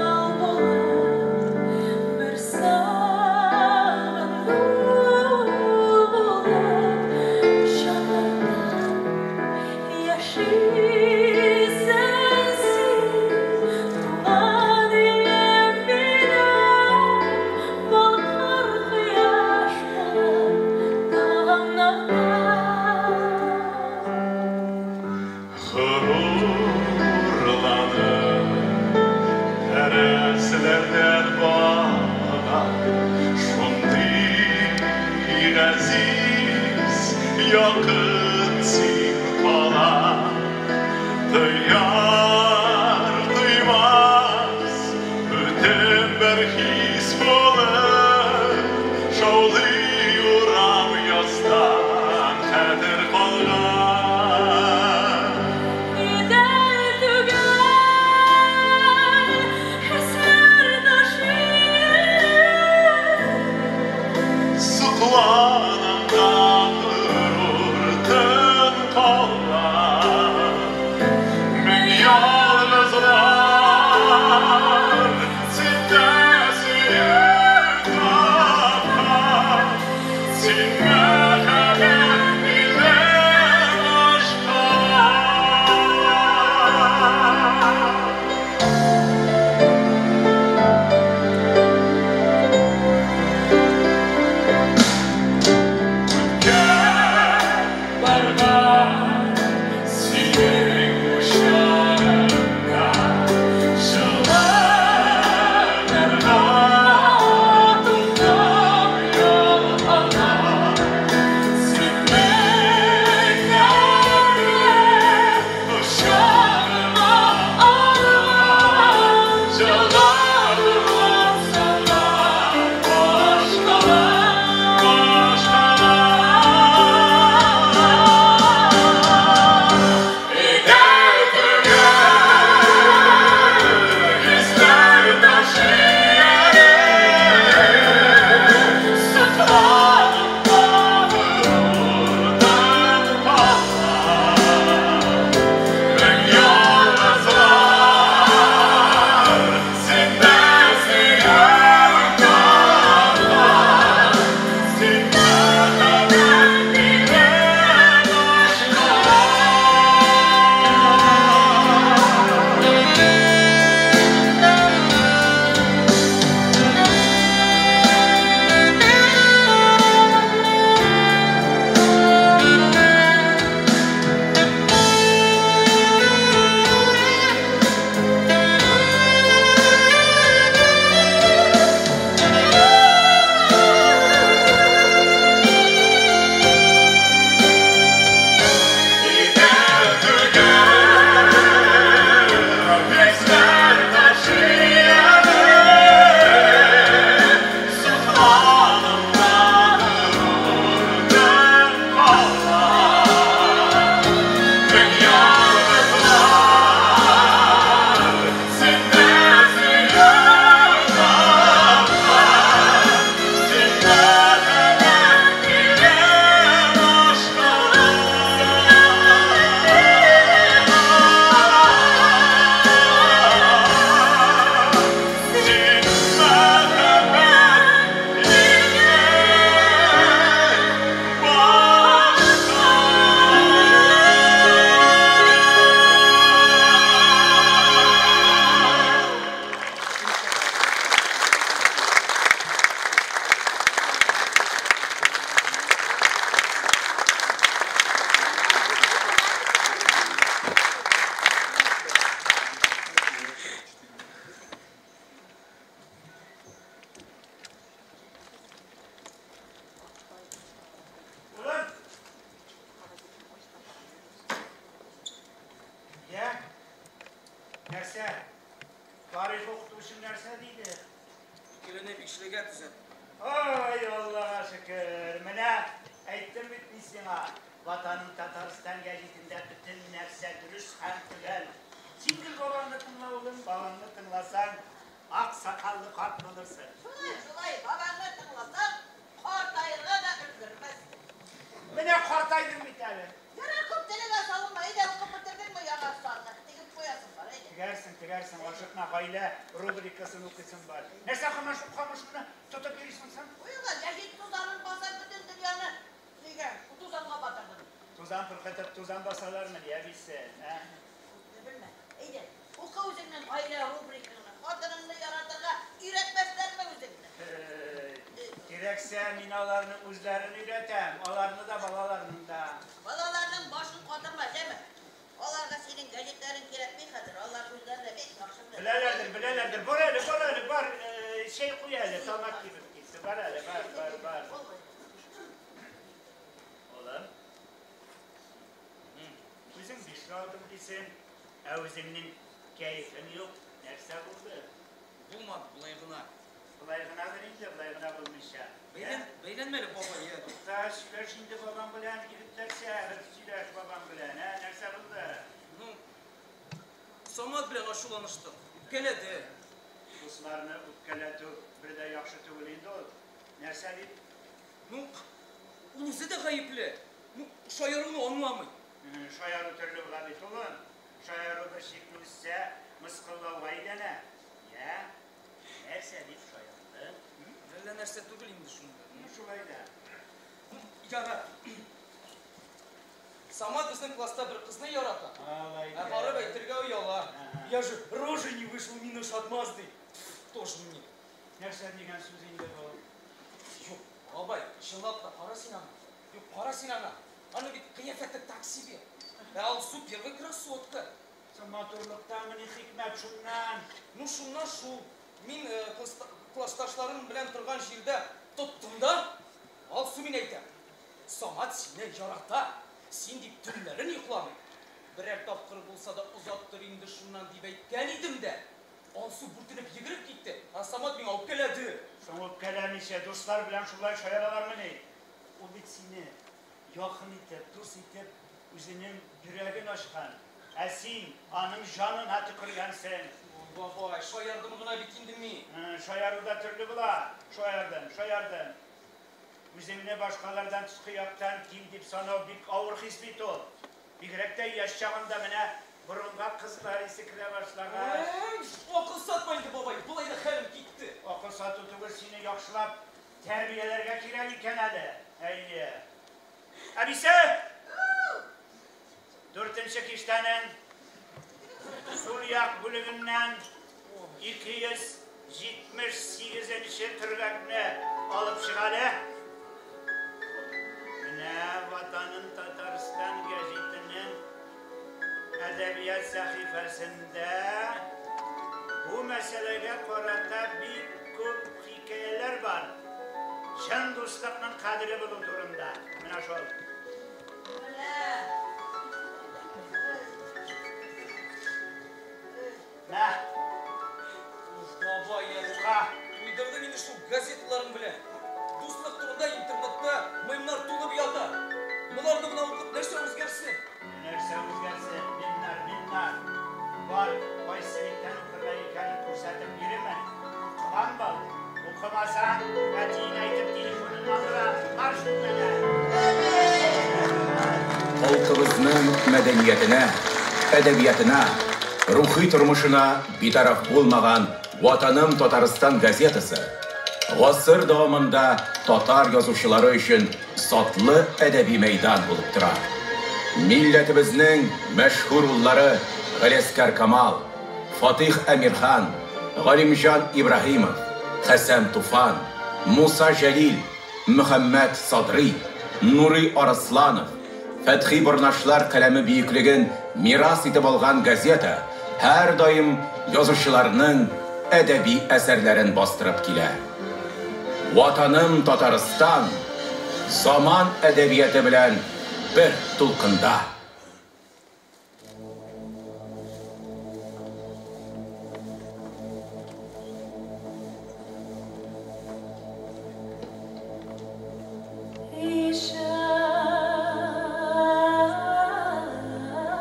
Якын син кала. Тояр, тоймас, бүтән бер хис булып, шаулый урам яздан хәтер калган. Идел түгел, хисләр ташый. Сокланам да горур тын калган. Мең ялгызлар синдә сөю тапкан. Син мәхәббәт илә башкала. Үткән барган синең учагыңда Чыланырга туктап ялгана. Син меңнәрне кочагыңа алган, Чыгарылган сана башкала, башкала. Идел түгел, хисләр ташый әле, Сокланып та горур калган. Мең ялгызлар синдә сөю тапкан. Син мәхәббәт илә башкала. Идел түгел, хисләр ташый әле, Сокланам да горур тын калган. Мең ялгызлар синдә сөю тапкан. Син мәхәббәт илә башкала. Син мәхәббәт илә башкала. Улым! Я? Нәрсә? Тарих укытучың нәрсә диде? Икелене бишлегә төзәт. Ай, Аллага шөкер. Менә әйттем бит мин сиңа. Ватаным Татарстан гәҗитендә бөтен нәрсә дөрес һәм төгәл. Син гел бабаңны тыңла, улым, бабаңны тыңласаң, ак сакаллы карт булырсың. Шулай, шулай, бабаңны тыңласаң, картаерга да өлгермәссең. Менә картайдым бит әле. Ярар, күп телеңә салынма, әйдә укып бетердеңме яңа санны? Тегеп куясың бар, әйдә. Тегәрсең, тегәрсең, ашыкма, гаилә рубрикасын укыйсың бар. Нәрсә һаман шул камышны тотып йөрисең син? Куйган, гәҗит тузанын баса бөтен дөньяны нигә тузанга батырдың. Тузан пырхытып тузан басалармыни, әбисе, ә? Күпне белмә. Әйдә, укы үзеңнең гаилә рубрикаңны. Хатыныңны яратырга өйрәтмәсләрме үзеңне? Кирәксә, мин аларның үзләрен өйрәтәм, аларны да, балаларны да. Балаларның башын катырма, җәме. Аларга синең гәҗитләрең кирәкми хәзер. Алар үзләре дә бик яхшы белә. Беләләрдер, беләләрдер. Бар әле, бар әле, бар. Чәй куй әле, тамак кибеп китте. Бар әле, бар, бар, бар. Улым. дисең, ә үзеңнең кәефең юк. Нәрсә булды? Булмады, болай гына. Болай гынадыр инде, болай гына булмыйча. Бәйләнмә әле, бабай, я. Тукта, сөйләш инде бабаң белән, егетләрчә, сөйләш бабаң белән, ә? Нәрсә булды? Ну, Самат белән ачуланыштык. Үпкәләде. Дусларны үпкәләтү бер дә яхшы түгел инде ул. Нәрсә дип? Ну, ул үзе дә гаепле. Ну, шаяруны аңламый. Шаяру төрле була бит, улым. Шаяру бер чикне үссә, мыскыллауга әйләнә. Я, нәрсә дип шаярды? Әллә нәрсә түгел инде шунда. Ну, шулай да. Ну, ярар. Самат безнең класста бер кызны ярата. Алай. Ә барып әйтергә ояла. Я же рожей не вышел, мина шатмаз ди. Тоже мне. Нәрсә дигән сүз инде бу? Юк, бабай, чынлап та кара син аны. Юк, кара син аны. Аның бит кыяфәте так себе. Ә Алсу первая красотка. Соң матурлыктамыни хикмәт шуннан? Ну, шуннан шул. Мин классташларым белән торган җирдә тоттым да, Алсу мин әйтәм. Самат сине ярата. Син дип төннәрен йокламый. Берәр тапкыр булса да озаттыр инде шуннан дип әйткән идем дә. Алсу бүртенеп йөгереп китте. Ә Самат миңа үпкәләде. Соң үпкәләмичә дуслар белән шулай шаяралармыни? Ул бит сине якын итеп, дус итеп, үзенең йөрәген ачкан. Ә син аның җанына төкергәнсең. Бабай, шаярдым гына бит инде мин. Шаяру да төрле була. Шаярдым, шаярдым. Үзеңне башкалардан тышкы яктан ким дип санау бик авыр хис бит ул. Бигрәк тә яшь чагында менә борынга кызлар исе керә башлагач. Акыл сатма инде, бабай, болай да хәлем китте. Акыл сату түгел, сине яхшылап тәрбияләргә кирәк икән әле. Әйе. Әбисе! 4-нче киштәнең сул як бүлегеннән 278-нче төргәкне алып чык әле. Менә Ватаным Татарстан гәзитенең әдәбият сәхифәсендә бу мәсьәләгә карата бик күп хикәяләр бар. Чын дуслыкның кадере булу турында. Менә шул. Мә. Уф, бабай, Ука. Туйдырды мине шул газеталарың белән. Дуслык турында интернетта мемнар тулып ята. Боларны гына укып нәрсә үзгәрсен? Нәрсә үзгәрсен? Мемнар, мемнар. Бар, кайсы биттән укырга икәнен күрсәтеп бирермен. Укыган бул. Укымасаң, әтиеңә әйтеп телефонын алдыра. Марш бүлмәгә. Халкыбызның мәдәниятенә, әдәбиятына, рухи тормышына битараф булмаган Ватаным Татарстан газетасы гасыр дәвамында татар язучылары өчен затлы әдәби мәйдан булып тора. Милләтебезнең мәшһүр уллары Галиәсгар Камал, Фатих Әмирхан, Галимҗан Ибраһимов, Хәсән Туфан, Муса Җәлил, Мөхәммәт Садрый, Нурый Арысланов, Фәтхи Борнашлар каләме бөеклеген мирас итеп алган газета һәрдаим язучыларның әдәби әсәрләрен бастырып килә. Ватаным Татарстан заман әдәбияты белән бер тулкында.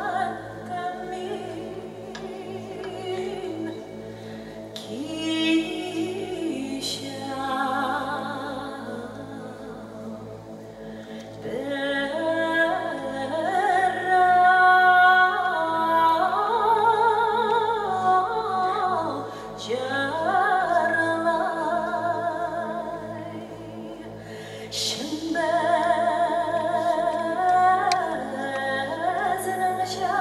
Ишеттем мин кичә берәү җырлай. Чын безнеңчә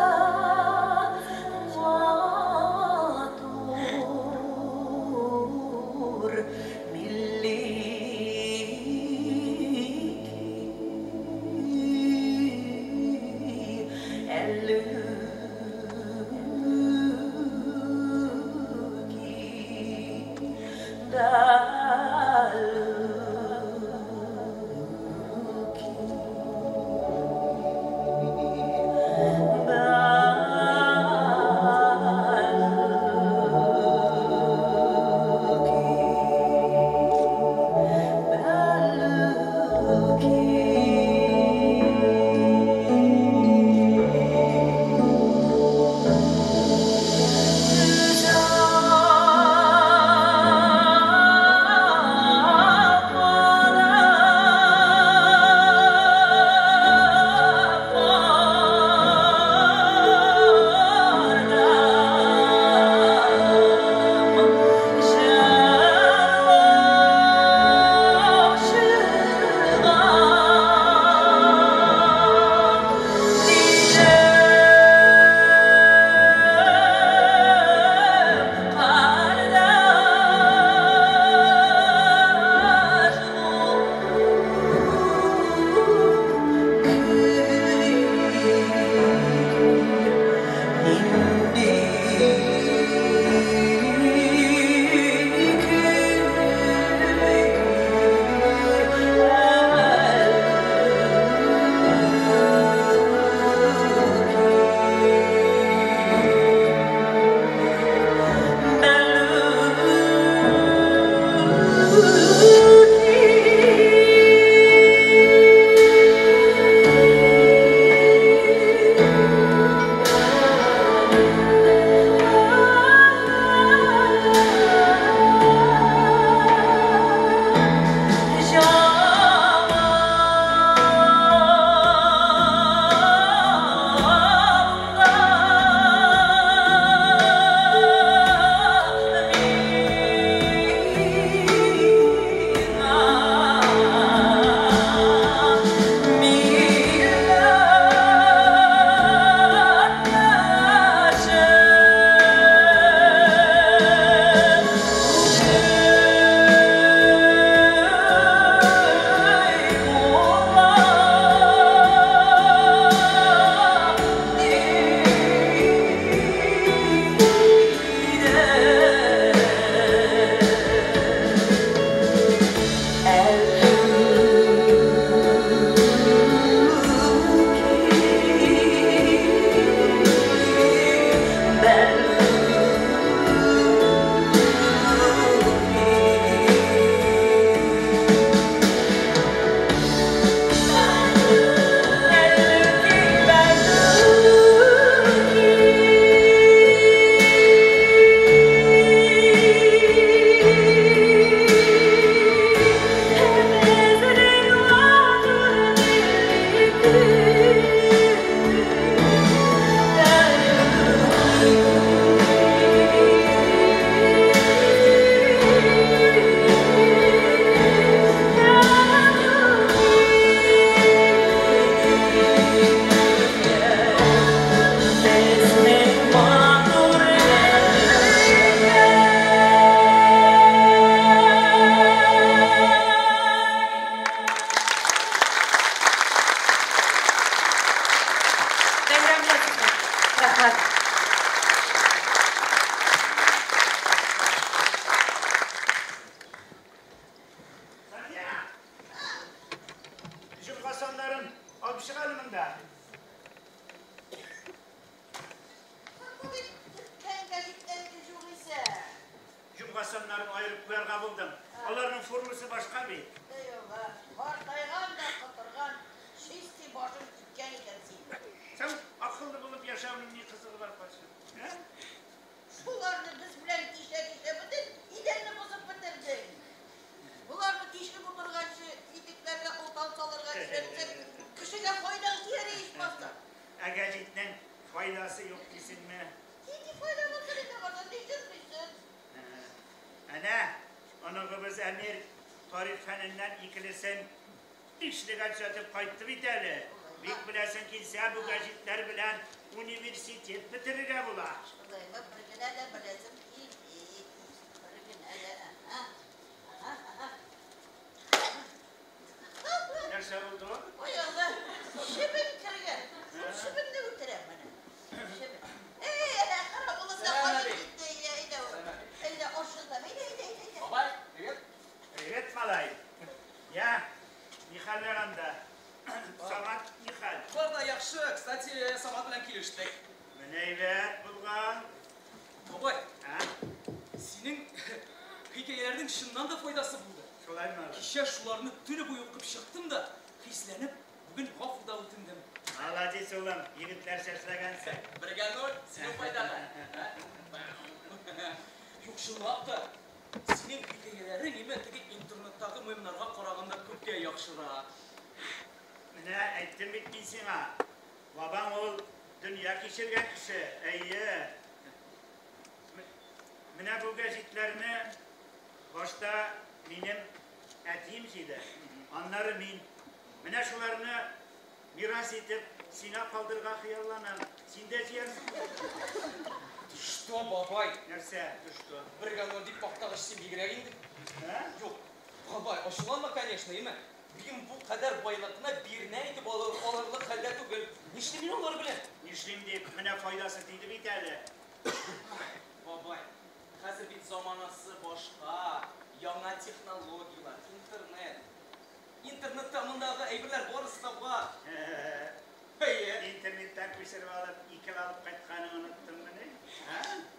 матур милли көй әллүки дәлүки.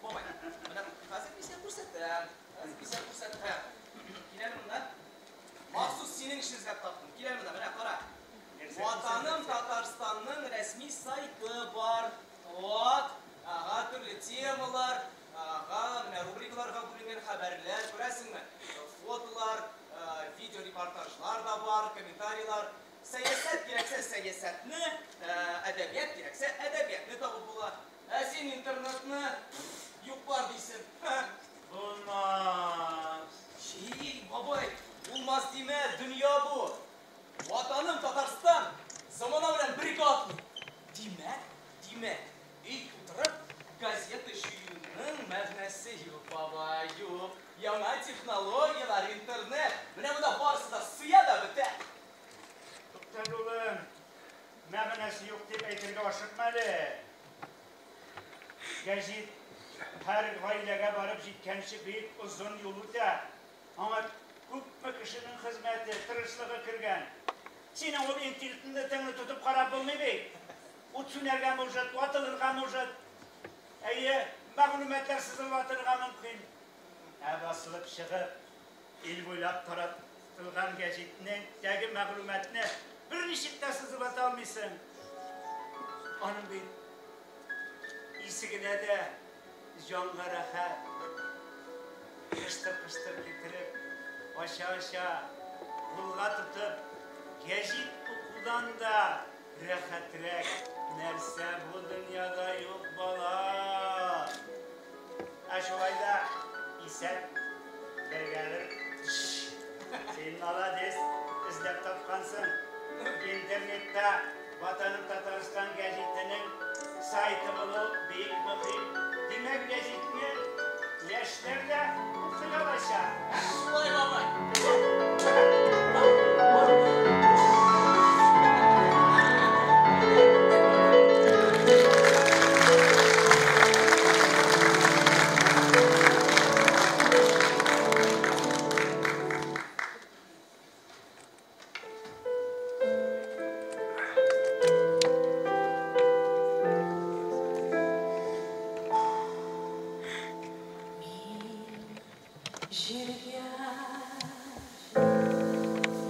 Бабай, менә хәзер мин сиңа күрсәтәм. Хәзер мин сиңа күрсәтәм. Кил әле монда. Гәҗит һәр гаиләгә барып җиткәнче бик озын юл үтә. Аңа күпме кешенең хезмәте, тырышлыгы кергән. Синең ул интеллектыңны тотып карап булмый бит. Ут сүнәргә может, ватылырга может. Әйе, мәгълүматлар сызылып атырга мөмкин. Ә басылып чыгып, ил буйлап таратылган гәҗитнең тәге мәгълүматны берничек тә сызып ата алмыйсың. Аның бит исе генә дә җанга рәхәт. Кыштыр-кыштыр китереп, ача-ача, кулга тотып, гәҗит укудан да рәхәтрәк нәрсә бу дөньяда юк, бала. Ә шулай да исәп бергә-бер. Син молодец, эзләп тапкансың. Интернетта Ватаным Татарстан гәҗитенең сайты булу бик мөһим. Димәк, гәҗитне яшьләр дә укый алачак. Шулай, бабай. Җиргә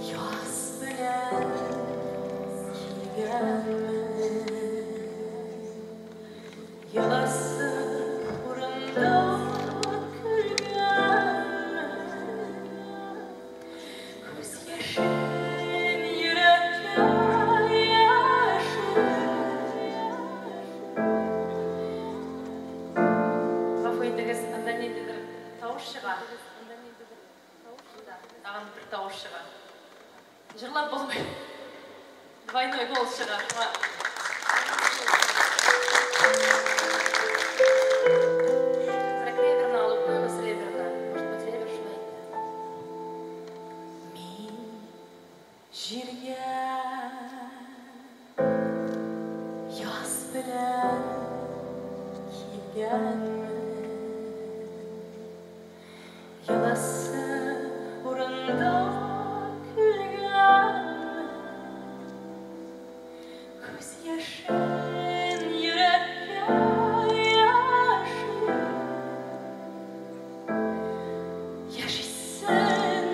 яз белән килгәнмен, Еласы урында көлгәнмен. Күз яшен йөрәккә яшереп. Гафу итегез, анда ниндидер тавыш чыга. Тагын бер тавыш чыга. Җырлап булмый. Двойной голос чыга. Шуңа Әзрәк ревербны алып куегыз, ревербны. Может быть, ревер шулай итә. Мин җиргә яз белән килгәнмен. Еласы урында көлгәнмен. Күз яшен йөрәккә яшереп. Яшисен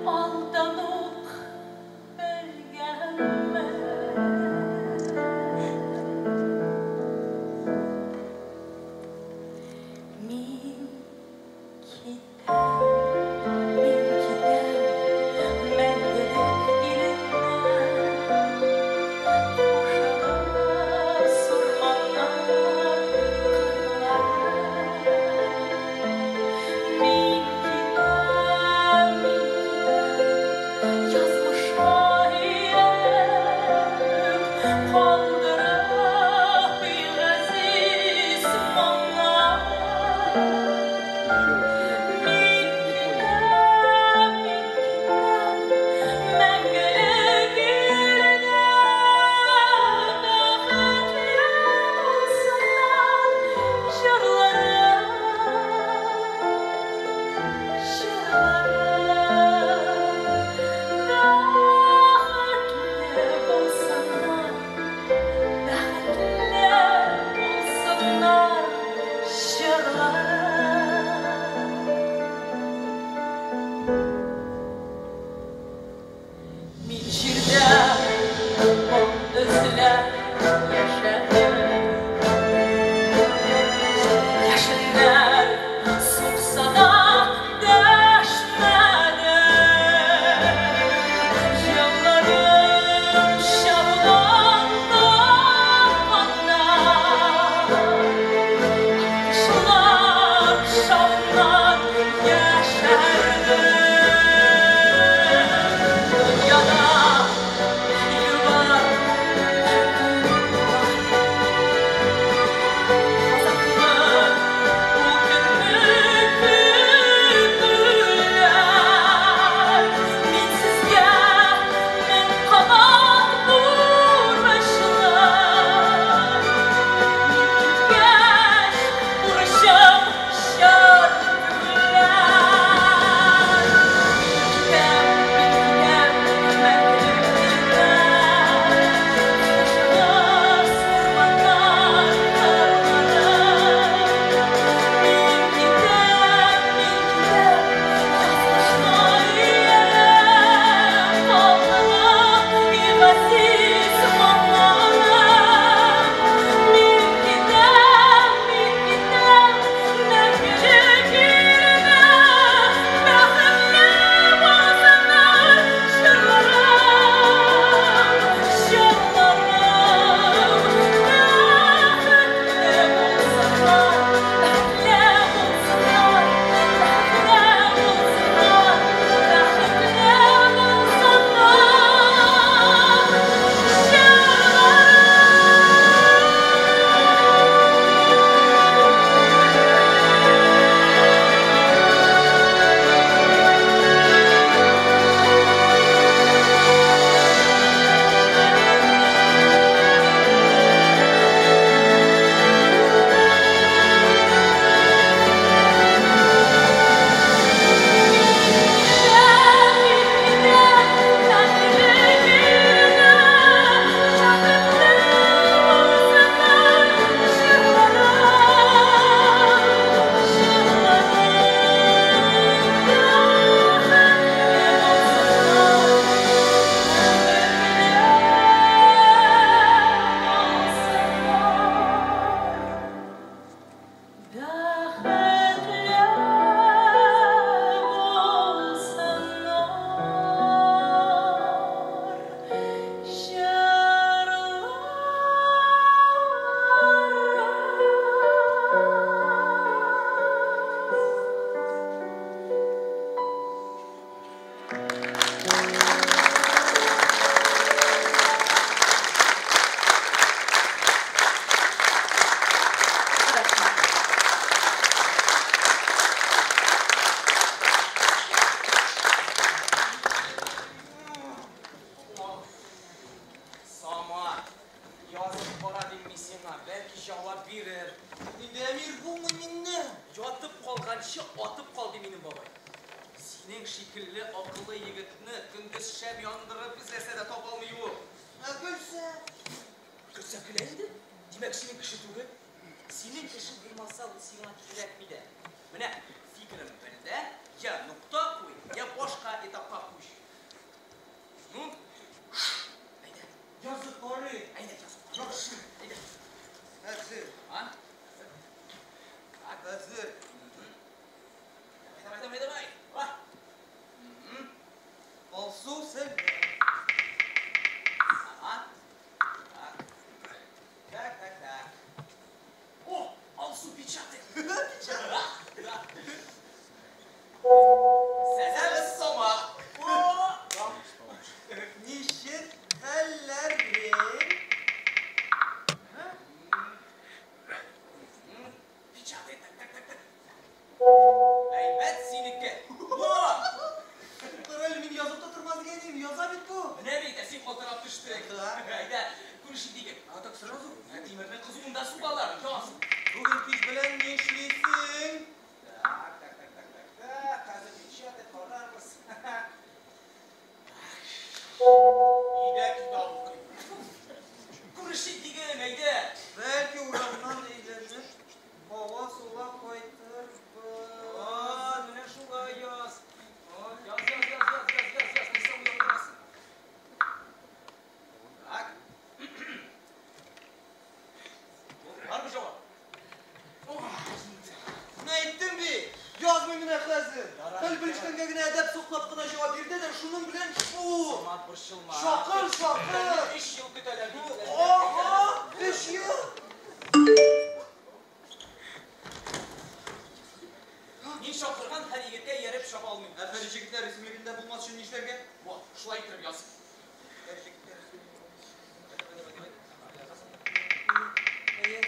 алдан ук белгәнмен. шикелле акыллы егетне көндез шәм яндырып эзләсә дә таба алмый ул. Ә көлсә? Көлсә көлә инде. Димәк, синең кеше түгел. Синең кеше булмаса, ул сиңа кирәкми дә. Менә фикерем бердә, я нокта куй, я башка этапка күч. Ну, әйдә. Язып карый. Әйдә, язып кара. Яхшы. Әйдә. Әзер. А? Әзер. Давай, давай, давай. Ва. Алсу сәлам. Ага. Так. Так, так, так. О, Алсу печатает. Печатает. Да. Сәлам, Самат. О! Ничек хәлләрең? Печатает. Так, так, так, так. Әйбәт синеке. Карале, мин язып та тормас дигән идем, яза бит бу. Менә бит, ә син калтырап төштең. Әйдә, күрешик диген. А так сразу? Тимернең кызуында сугалар. Яз. Бүген кич белән нишлисең? Так, так, так, так, так, так. Хәзер печатает, карарбыз. Өйдә китап укыйм. Күрешик диген, әйдә. Бәлки урамнан әйләнеп, һава сулап кайтырбыз. А, менә шулай яз. О, яз, яз, яз, яз, яз, яз, яз. Нәрсә уйлап торасың? Так. Бармы җавап? Менә әйттем бит, язмый менә хәзер. Хәл белешкәнгә генә әдәп саклап кына җавап бирде дә, шуның белән фу. Самат, борчылма. Шакыр, шакыр. 3 ел көтәләр бит. Ага, 3 ел. Мин чакырган һәр егеткә ияреп чаба алмыйм. Ә хәл җегетләр исемлегендә булмас өчен нишләргә? Во, шулай итеп яз. Хәл җегетләр исемлегендә булмас өчен. Давай, давай, давай. Әйе.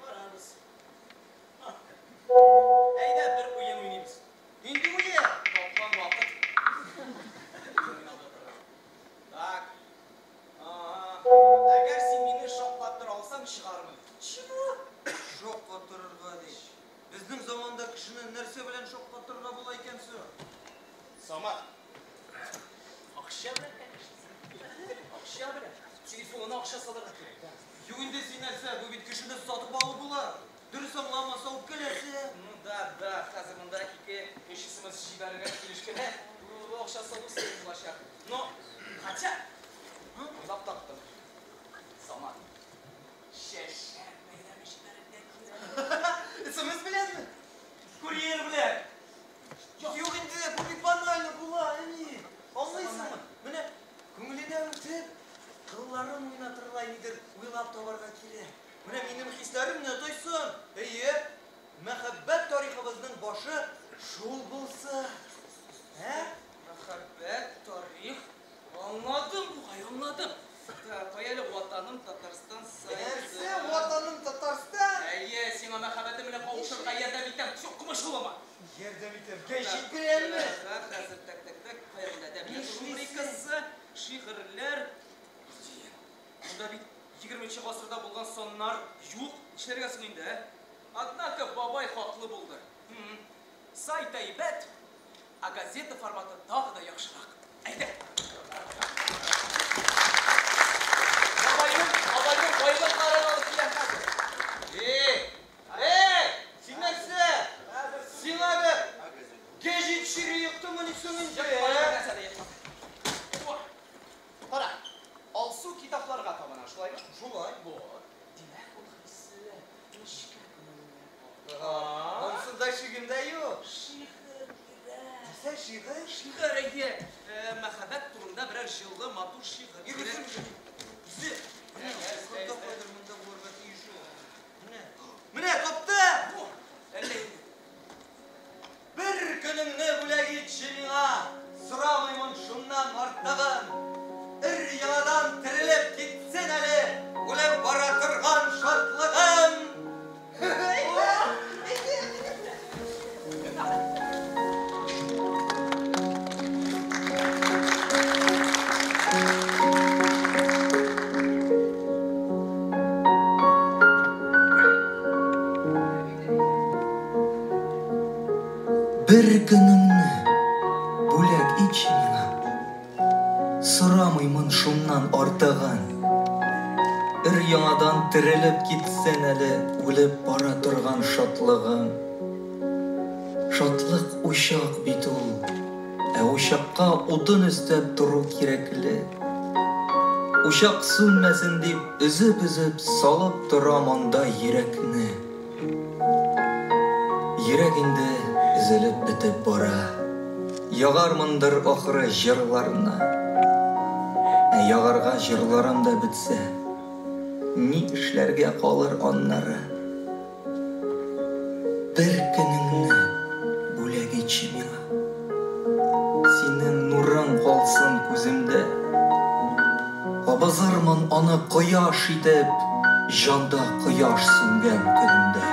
Барабыз. Әйдә, бер уен уйныйбыз. Нинди уен? Тапкан вакыт. Так. Ага. Әгәр син мине шаккаттыра алсаң, чыгармын. Чего? Шаккаттырырга ди. Безнең заманда кешене нәрсә белән шаккаттырырга була икән соң? Самат. Акча белән, конечно. Акча белән. Телефонына акча салырга кирәк. Юк инде син нәрсә, бу бит кешене сатып алу була. Дөрес аңламаса үпкәләсә. Ну да, да, хәзер монда 2-3 смс җибәрергә килеш кенә. Бу акча салу сәбәп булачак. Но, хотя, уйлап таптым. Самат. Чәчәк бәйләме җибәрергә кирәк. СМС беләнме? Курьер белән. Юк инде, бу бит банально була, әни. Аңлыйсыңмы? Менә күңеленә үтеп, кылларын уйнатырлай нидер уйлап табарга кирәк. Менә минем хисләрем не тойсын. Әйе, мәхәббәт тарихыбызның башы шул булса. Ә? Мәхәббәт, тарих. Аңладым бугай, аңладым. Так, кая әле Ватаным Татарстан сайты. Нәрсә, Ватаным Татарстан? Әйе, сиңа мәхәббәтем белән кавышырга ярдәм итәм. Юк, комачаулама. Ярдәм итәм. Гәҗит беләнме? Так, хәзер, так, так, так. Кая монда әдәбият рубрикасы, шигырьләр. Монда бит 20 гасырда булган саннар юк. Нишләргә соң инде, ә? Однако бабай хаклы булды. Сайт әйбәт, ә газета форматы тагы да яхшырак. Әйдә. Бабайның байлыкларын алып киләм хәзер. Эй, эй, син нәрсә? Сиңа бер гәҗит чире йоктымыни соң инде? О, кара, Алсу китапларга табына, шулаймы? Шулай. Вот. Димәк, ул хисле, нечкә күңелле. Монсында шигем дә юк. Шигырь кирәк. Нәрсә шигырь? Шигырь, әйе. Мәхәббәт турында берәр җылы, матур шигырь. Йөресен. Үзе. Менә, Монда кайдыр, монда булырга тиеш ул. Менә. Менә таптым. Әллә инде. Бер көнеңне бүләк итче миңа, сорамыймын шуннан артыгын. Өр яңадан терелеп китсен әле, үлеп бара торган шатлыгым. Бер көнеңне бүләк итче миңа. Сорамыймын шуннан артыгын. Өр-яңадан терелеп китсен әле үлеп бара торган шатлыгым. Шатлык учак бит ул, ә учакка утын өстәп тору кирәкле. Учак сүнмәсен дип өзеп-өзеп салып торам анда йөрәкне. Йөрәк инде өзелеп бетеп бара. Ягармындыр ахры җырларны. Ә ягарга җырларым да бетсә, ни эшләргә калыр аннары? Бер көнеңне бүләк итче миңа. Синең нурың калсын күземдә. Кабызырмын аны кояш итеп, җанда кояш сүнгән көнемдә.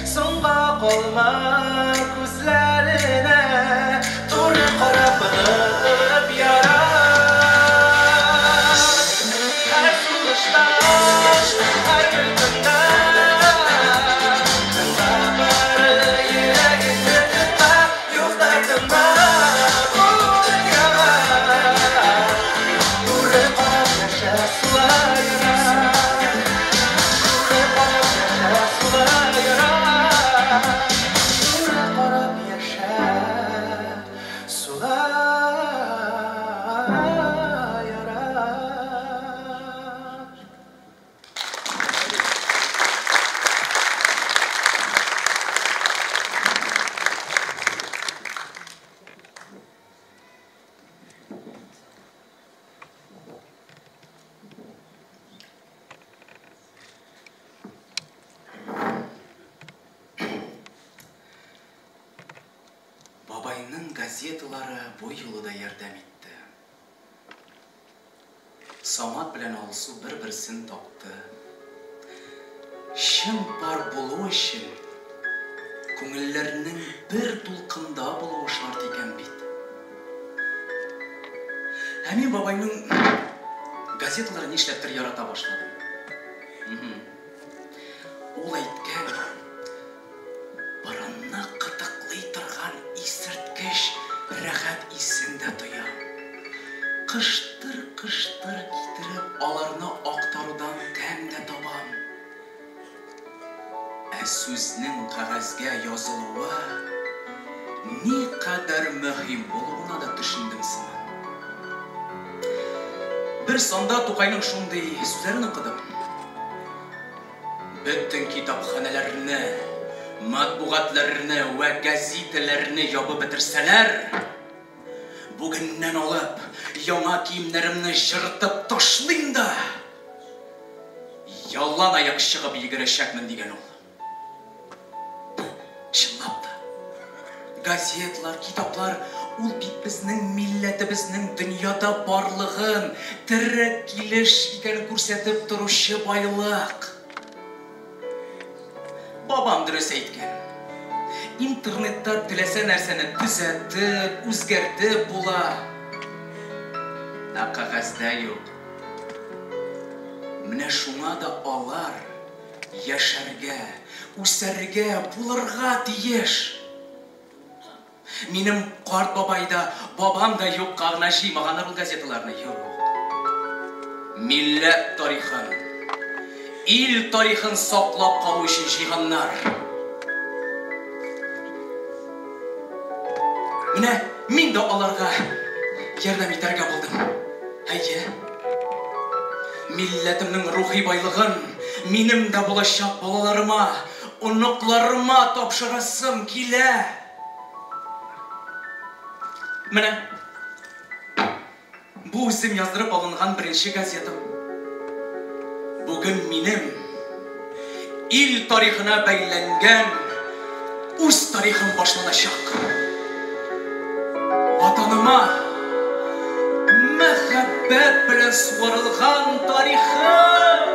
Соңга калма күзләренә, туры карап Бабайның газеталары бу юлы да ярдәм итте. Самат белән Алсу бер-берсен тапты. Чын пар булу өчен күңелләрнең бер дулкында булуы шарт икән бит. Ә мин бабайның газеталарын нишләптер ярата башладым. Ул әйткән, борынны кытыклый торган исерткеч рәхәт исен дә тоям. Кыштыр-кыштыр китереп, аларны актарудан тәм дә табам. Ә сүзнең кәгазьгә язылуы никадәр мөһим булуына да төшендем сыман. Бер санда Тукайның шундый сүзләрен укыдым. Бөтен китапханәләрне, матбугатларны вә гәзитәләрне ябып бетерсәләр, бүгеннән алып яңа киемнәремне җыртып ташлыйм да, ялан аяк чыгып йөгерәчәкмен, дигән ул. Чынлап та, газетлар, китаплар ул бит безнең милләтебезнең дөньяда барлыгын, тере килеш икәнен күрсәтеп торучы байлык. Бабам дөрес әйткән. Интернетта теләсә нәрсәне төзәтеп, үзгәртеп була. Ә кәгазьдә юк. Менә шуңа да алар яшәргә, үсәргә, булырга тиеш. Минем карт бабай да, бабам да юкка гына җыймаганнар ул газеталарны. Юк. Милләт тарихын, ил тарихын саклап калу өчен җыйганнар. Менә мин дә аларга ярдәм итәргә булдым. Әйе. Милләтемнең рухи байлыгын минем дә булачак балаларыма, оныкларыма тапшырасым килә. Менә бу үзем яздырып алынган беренче газетам. Бүген минем ил тарихына бәйләнгән үз тарихым башланачак. Ватаныма мәхәббәт белән сугарылган тарихым!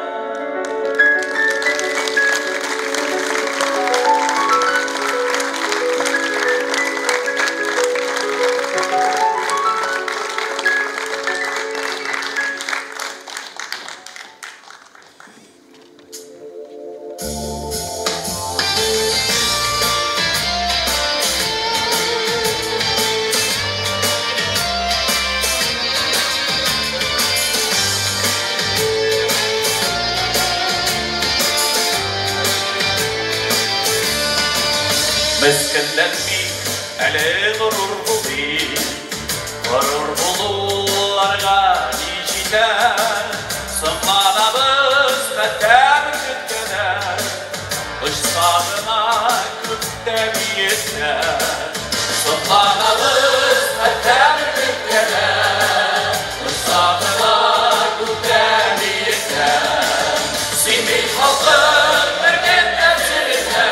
Мескенләнмик, әле горур булыйк. Горур булуларга ни җитә? Сокланабыз хәтта бөркеткә дә. Очса гына күктә биектә. Сокланабыз хәтта бөркеткә дә. Очса гына күктә биектә. Син бит халкым бөркеттән сөретә.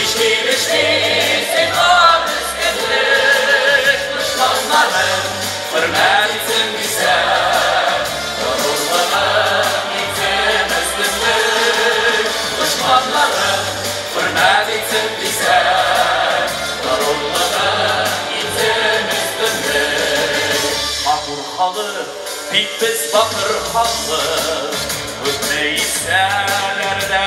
Эшли, сиңа мескенлек, дошманнарың хөрмәт итсен дисәң, горурлыгың итсен өстенлек, дошманнарың хөрмәт итсен дисәң, горурлыгың итсен өстенлек. Матур халык, бик без батыр халык, күпме исәләр дә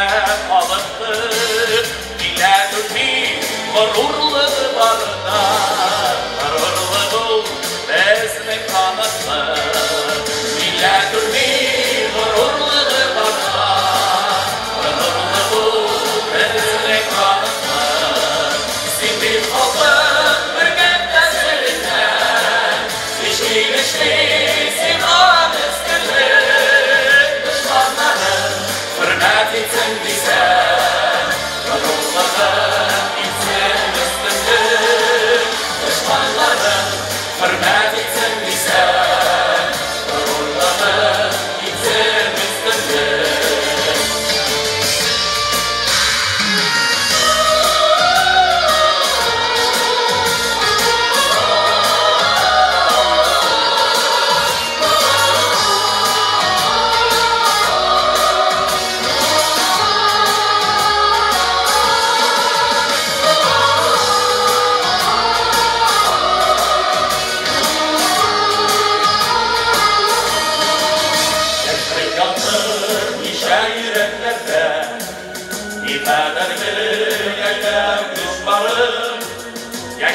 халыктыр. Милләт үлми, горурлыгы барда, горурлык ул безнең таныклык. Милләт үлми, горурлыгы барда, горурлык ул безнең таныклык. Син бит халкым бөркеттән сөрелгән, эшли, сиңа мескенлек, дошманнарың хөрмәт итсен дисәң, горурлыгың итсен өстенлек, дошманнарың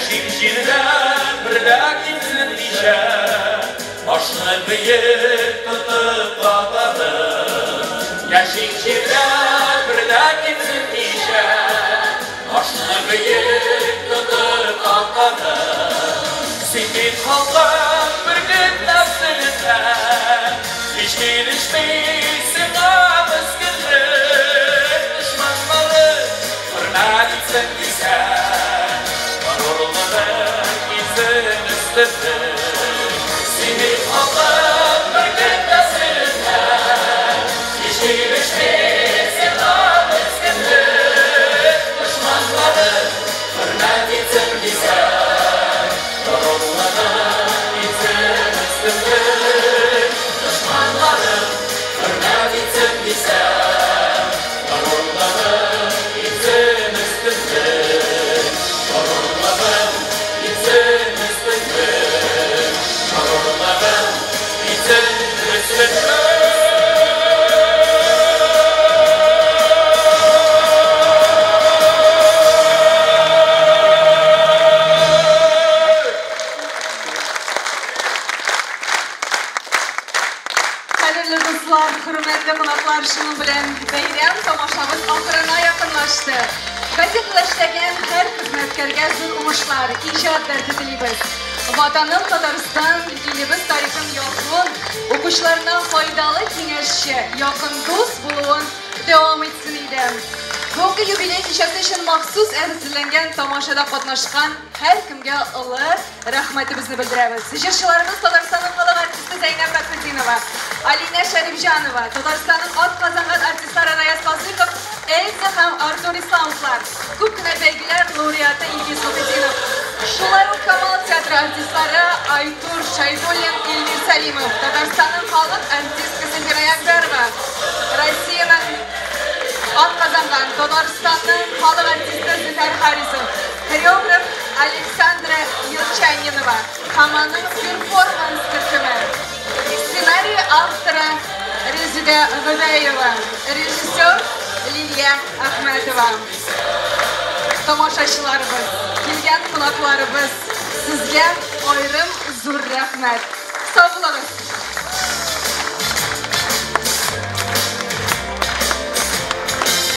Яшик җирдә берлә китсен дичә, Башны бөек тотып ватаным. Яшик җирдә берлә китсен дичә, Башны бөек тотып ватаным. Син бит халкым бөркет нәселеннән, Һич килешми сиңа мескенлек. Дошманнары хөрмәт итсен дисәң, Горурлыгың килсен өстенлек. Син бит халкым бөркет нәселеннән, Һич килешми сиңа мескенлек. Дошманнары хөрмәт итсен дисәң, Горурлыгың килсен өстенлек. Дошманнары хөрмәт итсен дисәң, Горурлыгың килсен өстенлек. Горурлыгың килсен өстенлек. Горурлыгың килсен өстенлек. Кадерле дуслар, хөрмәтле кунаклар, шуның белән бәйрәм тамашабыз ахырына якынлашты. Газетада эшләгән һәр хезмәткәргә зур уңышлар, иҗат дәрте телибез. Ватаным Татарстан илебез тарихын язуын, укучыларына файдалы киңәшче, якын дус булуын дәвам итсен иде. Бүгенге юбилей кичәсе өчен махсус әзерләнгән тамашада катнашкан һәркемгә олы рәхмәтебезне белдерәбез. Җырчыларыбыз Татарстанның халык артисты Зәйнәб Фәхретдинова, Алинә Шәрифҗанова, Татарстанның атказанган артистлары Раяз Фазыйков, Эльза һәм Артур Исламовлар, күп кенә бәйгеләр лауреаты Илгиз Мөхетдинов. Шулай ук Камал театры артистлары Айтур Шайдуллин, Илмир Сәлимов, Татарстанның халык артисткасы Фирая Әкбәрова, Россиянең атказанган Татарстанның халык артисты Зөфәр Харисов, хореограф Александра Елчанинова һәм аның перформанс төркеме. Сценарий авторы Резеда Гобәева, режиссер Лилия Әхмәтова. Тамашачыларыбыз, килгән кунакларыбыз, сезгә аерым зур рәхмәт. Сау булыгыз!